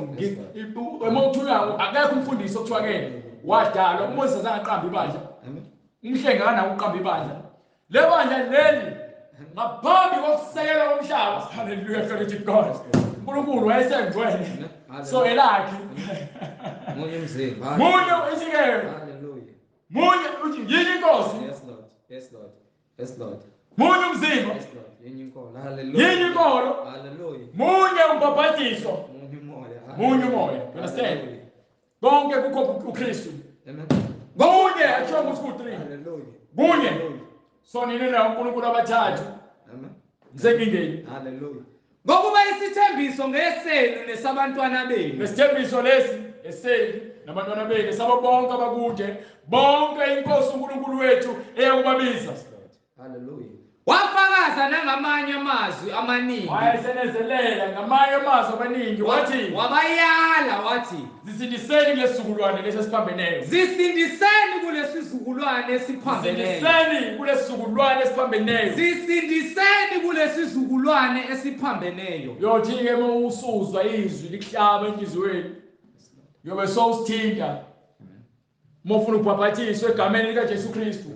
Uma uthunywa akekho umfundisi okuthiwa ke wadalwa uMoses azange aqambe ibandla. Amen. Umhlengi akanawo ukuqamba ibandla. Le bandla leli ngaphambi kokusekelwa komhlaba. Hallelujah, glory to God. uNkulunkulu wayesengcwele. So elakhe. Munye umzimba. Munye ithi ke Hallelujah. munye uthi yini inkosi? Yes, Lord. Yes, Lord. Yes, Lord. Munye umzimba. Yes, Lord. Yinye inkolo. Hallelujah. Yinye inkolo. Hallelujah. Munye umbhabhadiso. Munye umoya. Munye umoya. You understand? Hallelujah. Konke kukho uKristu. Amen. Kunye akusho ukuthi ku3. Hallelujah. Kunye. Hallelujah. So nini na uNkulunkulu abathathu. Amen. Ngisenkingeni. Hallelujah. Ngokuba isithembiso ngesenu nesabantwana benu. Lesithembiso lesi esenu nabantwana benu sabo bonke abakude, bonke inkosi uNkulunkulu wethu eyakubabiza. Hallelujah. Wafakaza nangamanye amazwi amaningi. Wayesenezelela ngamanye amazwi amaningi wathi wabayala wathi zisindiseni kulesizukulwane lesi esiphambeneyo. Zisindiseni kulesizukulwane esiphambeneyo. Zisindiseni kulesizukulwane esiphambeneyo. Zisindiseni kulesizukulwane esiphambeneyo. Uyothi ke uma usuzwa izwi likuhlaba enhliziyweni, uyobe sowusithinta. Uma ufuna ukubhaphathiswa egameni likaJesu Kristu,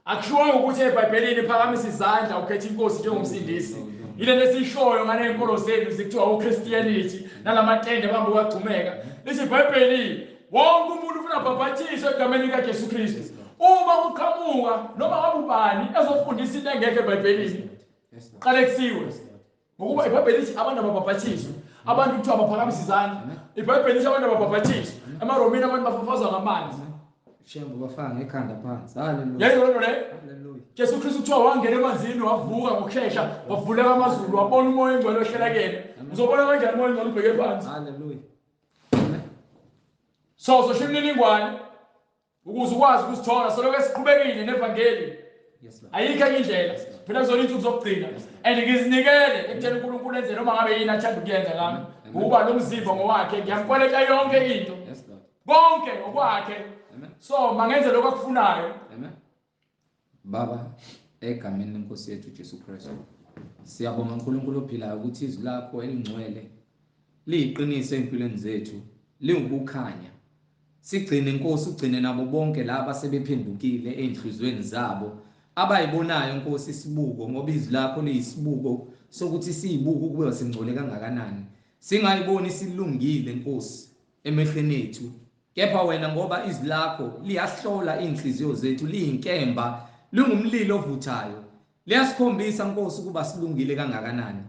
akushiwo ukuthi eBhayibhelini phakamisa izandla ukhethe inkosi njengomsindisi. Ile lesishoyo ngale nkolo zenu zikuthiwa uChristianity nalamatende bambe wagcumeka. Lithi iBhayibheli Wonke umuntu ufuna abhabhathiswe egameni likaJesu Kristu. Uma kuqhamuka noma ngabe ubani ezofundisa into engekho eBhayibhelini, qalekisiwe. Ngokuba iBhayibheli lithi abantu ababhabhathiswe, abantu kuthiwa baphakamise izandla. IBhayibheli lithi abantu ababhabhathiswe. EmaRomini abantu bafafazwa ngamanzi. Shembe bafaka ngekhanda phansi. Hallelujah. Yayizwa lento leyo? Hallelujah. Jesu Kristu kuthiwa wangena emanzini wavuka ngokushesha, wavuleka amazulu, wabona umoya oyingcwele ohlela kuyena. Uzobona kanjani umoya oyingcwele ubheke phansi? Hallelujah. Amen. So sosho imininingwane ukuze ukwazi ukusithola soloko esiqhubekile nevangeli. Yes Lord. Ayikho enye indlela. Phela kuzona insuku zokugcina. And ngizinikele ekutheni uNkulunkulu enze noma ngabe yini athanda ukuyenza ngami. Ngokuba lo mzimba ngowakhe, ngiyamkweleta yonke into. Yes Lord. Konke okwakhe. Amen. So mangenze lokho akufunayo. Amen. Baba, egameni lenkosi yethu Jesu Kristu. Siyabonga uNkulunkulu ophilayo ukuthi izwi lakho elingcwele liyiqiniso empilweni zethu, liwukukhanya. Sigcine Nkosi, ugcine nabo bonke laba sebephendukile ezinhlizweni zabo abayibonayo Nkosi isibuko, ngoba izwi lakho liyisibuko sokuthi siyibuko ukuba singcole kangakanani. Singayiboni silungile Nkosi emehlweni ethu, kepha wena ngoba izwi lakho liyahlola inhliziyo zethu, liyinkemba, lingumlilo ovuthayo, liyasikhombisa Nkosi ukuba silungile kangakanani.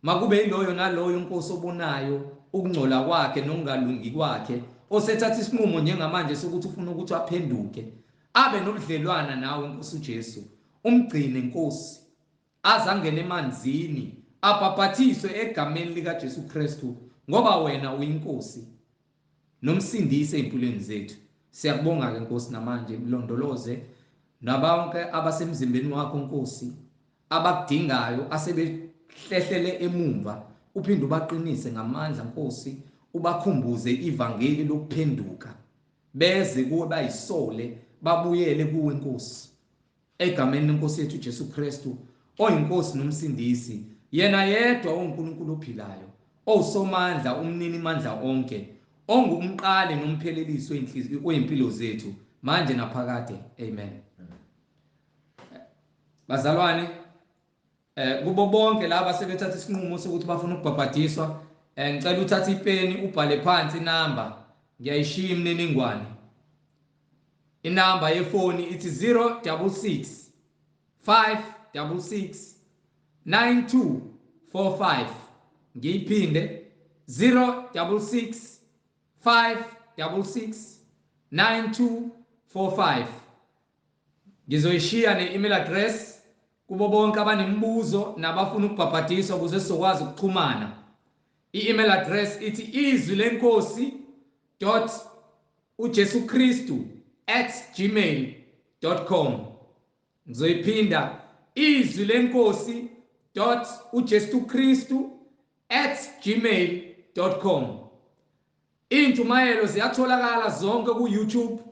Makube yiloyo naloyo Nkosi obonayo ukungcola kwakhe nokungalungi kwakhe, osethatha isinqumo njengamanje sokuthi ufuna ukuthi aphenduke, abe nobudlelwana nawe Nkosi uJesu. Umgcine Nkosi, aze angene emanzini, abhabhathiswe egameni likaJesu Kristu, ngoba wena uyinkosi nomsindisi ezimpilweni zethu. Siyakubonga ke Nkosi namanje, kulondoloze nabonke abasemzimbeni wakho Nkosi, abakudingayo asebehlehlele emumva, uphinde ubaqinise ngamandla Nkosi, ubakhumbuze ivangeli lokuphenduka, beze kuwe bayisole, babuyele kuwe Nkosi, egameni lenkosi yethu Jesu Kristu, oyinkosi nomsindisi, yena yedwa uNkulunkulu ophilayo, owusomandla, umnini mandla onke, ongumqali nomphelelisi wenhliziyo wezimpilo zethu manje naphakade. Amen. Bazalwane, kubo bonke laba sebethatha isinqumo sokuthi bafuna ukubhabhadiswa, ngicela uthathe ipeni ubhale phansi inamba, ngiyayishiya imininingwane. Inamba yefoni ithi 066 566 9245. Ngiyiphinde 066 566 9245. Ngizoyishiya ne-email address kubo bonke abanemibuzo nabafuna ukubhabhadiswa ukuze sizokwazi ukuxhumana. I-email address ithi izwi lenkosi dot uJesuKristu@gmail.com. Ngizoyiphinda izwi lenkosi dot uJesuKristu@gmail.com. Intshumayelo ziyatholakala zonke ku YouTube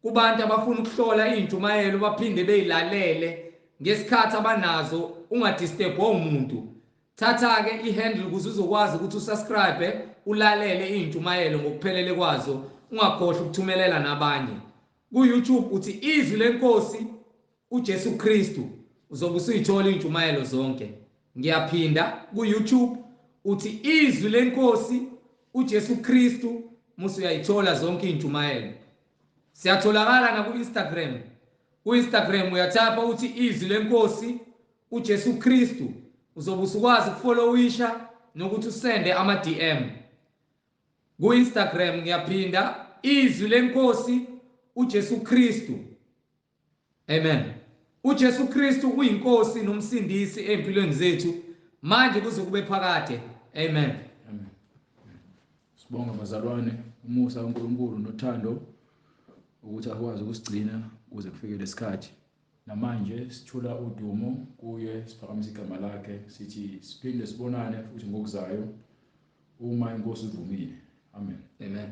kubantu abafuna ukuhlola intshumayelo baphinde beyilalele ngesikhathi abanazo, ungadisturb umuntu. Thatha ke ihandle ukuze uzokwazi ukuthi usubscribe ulalele intshumayelo ngokuphelele kwazo, ungakhohlwa ukuthumelela nabanye. Ku YouTube uthi izwi lenkosi uJesu Kristu, uzobe usuyithola intshumayelo zonke. Ngiyaphinda, ku YouTube uthi izwi lenkosi uJesu Kristu, musu uyayithola zonke intshumayelo. Siyatholakala na ku Instagram. Ku Instagram uyathapha uthi izwi lenkosi uJesu Kristu, uzobe usukwazi ukufollowisha nokuthi usende ama DM. Ku Instagram ngiyaphinda, izwi lenkosi uJesu Kristu. Amen. uJesu Kristu uyinkosi nomsindisi empilweni zethu manje kuze kube phakade. Amen. Amen. Sibonga bazalwane, umusa kaNkulunkulu nothando ukuthi akwazi ukusigcina kuze kufike lesikhathi. Namanje sithula udumo kuye, siphakamisa igama lakhe, sithi siphinde sibonane futhi ngokuzayo uma inkosi ivumile. Amen. Amen.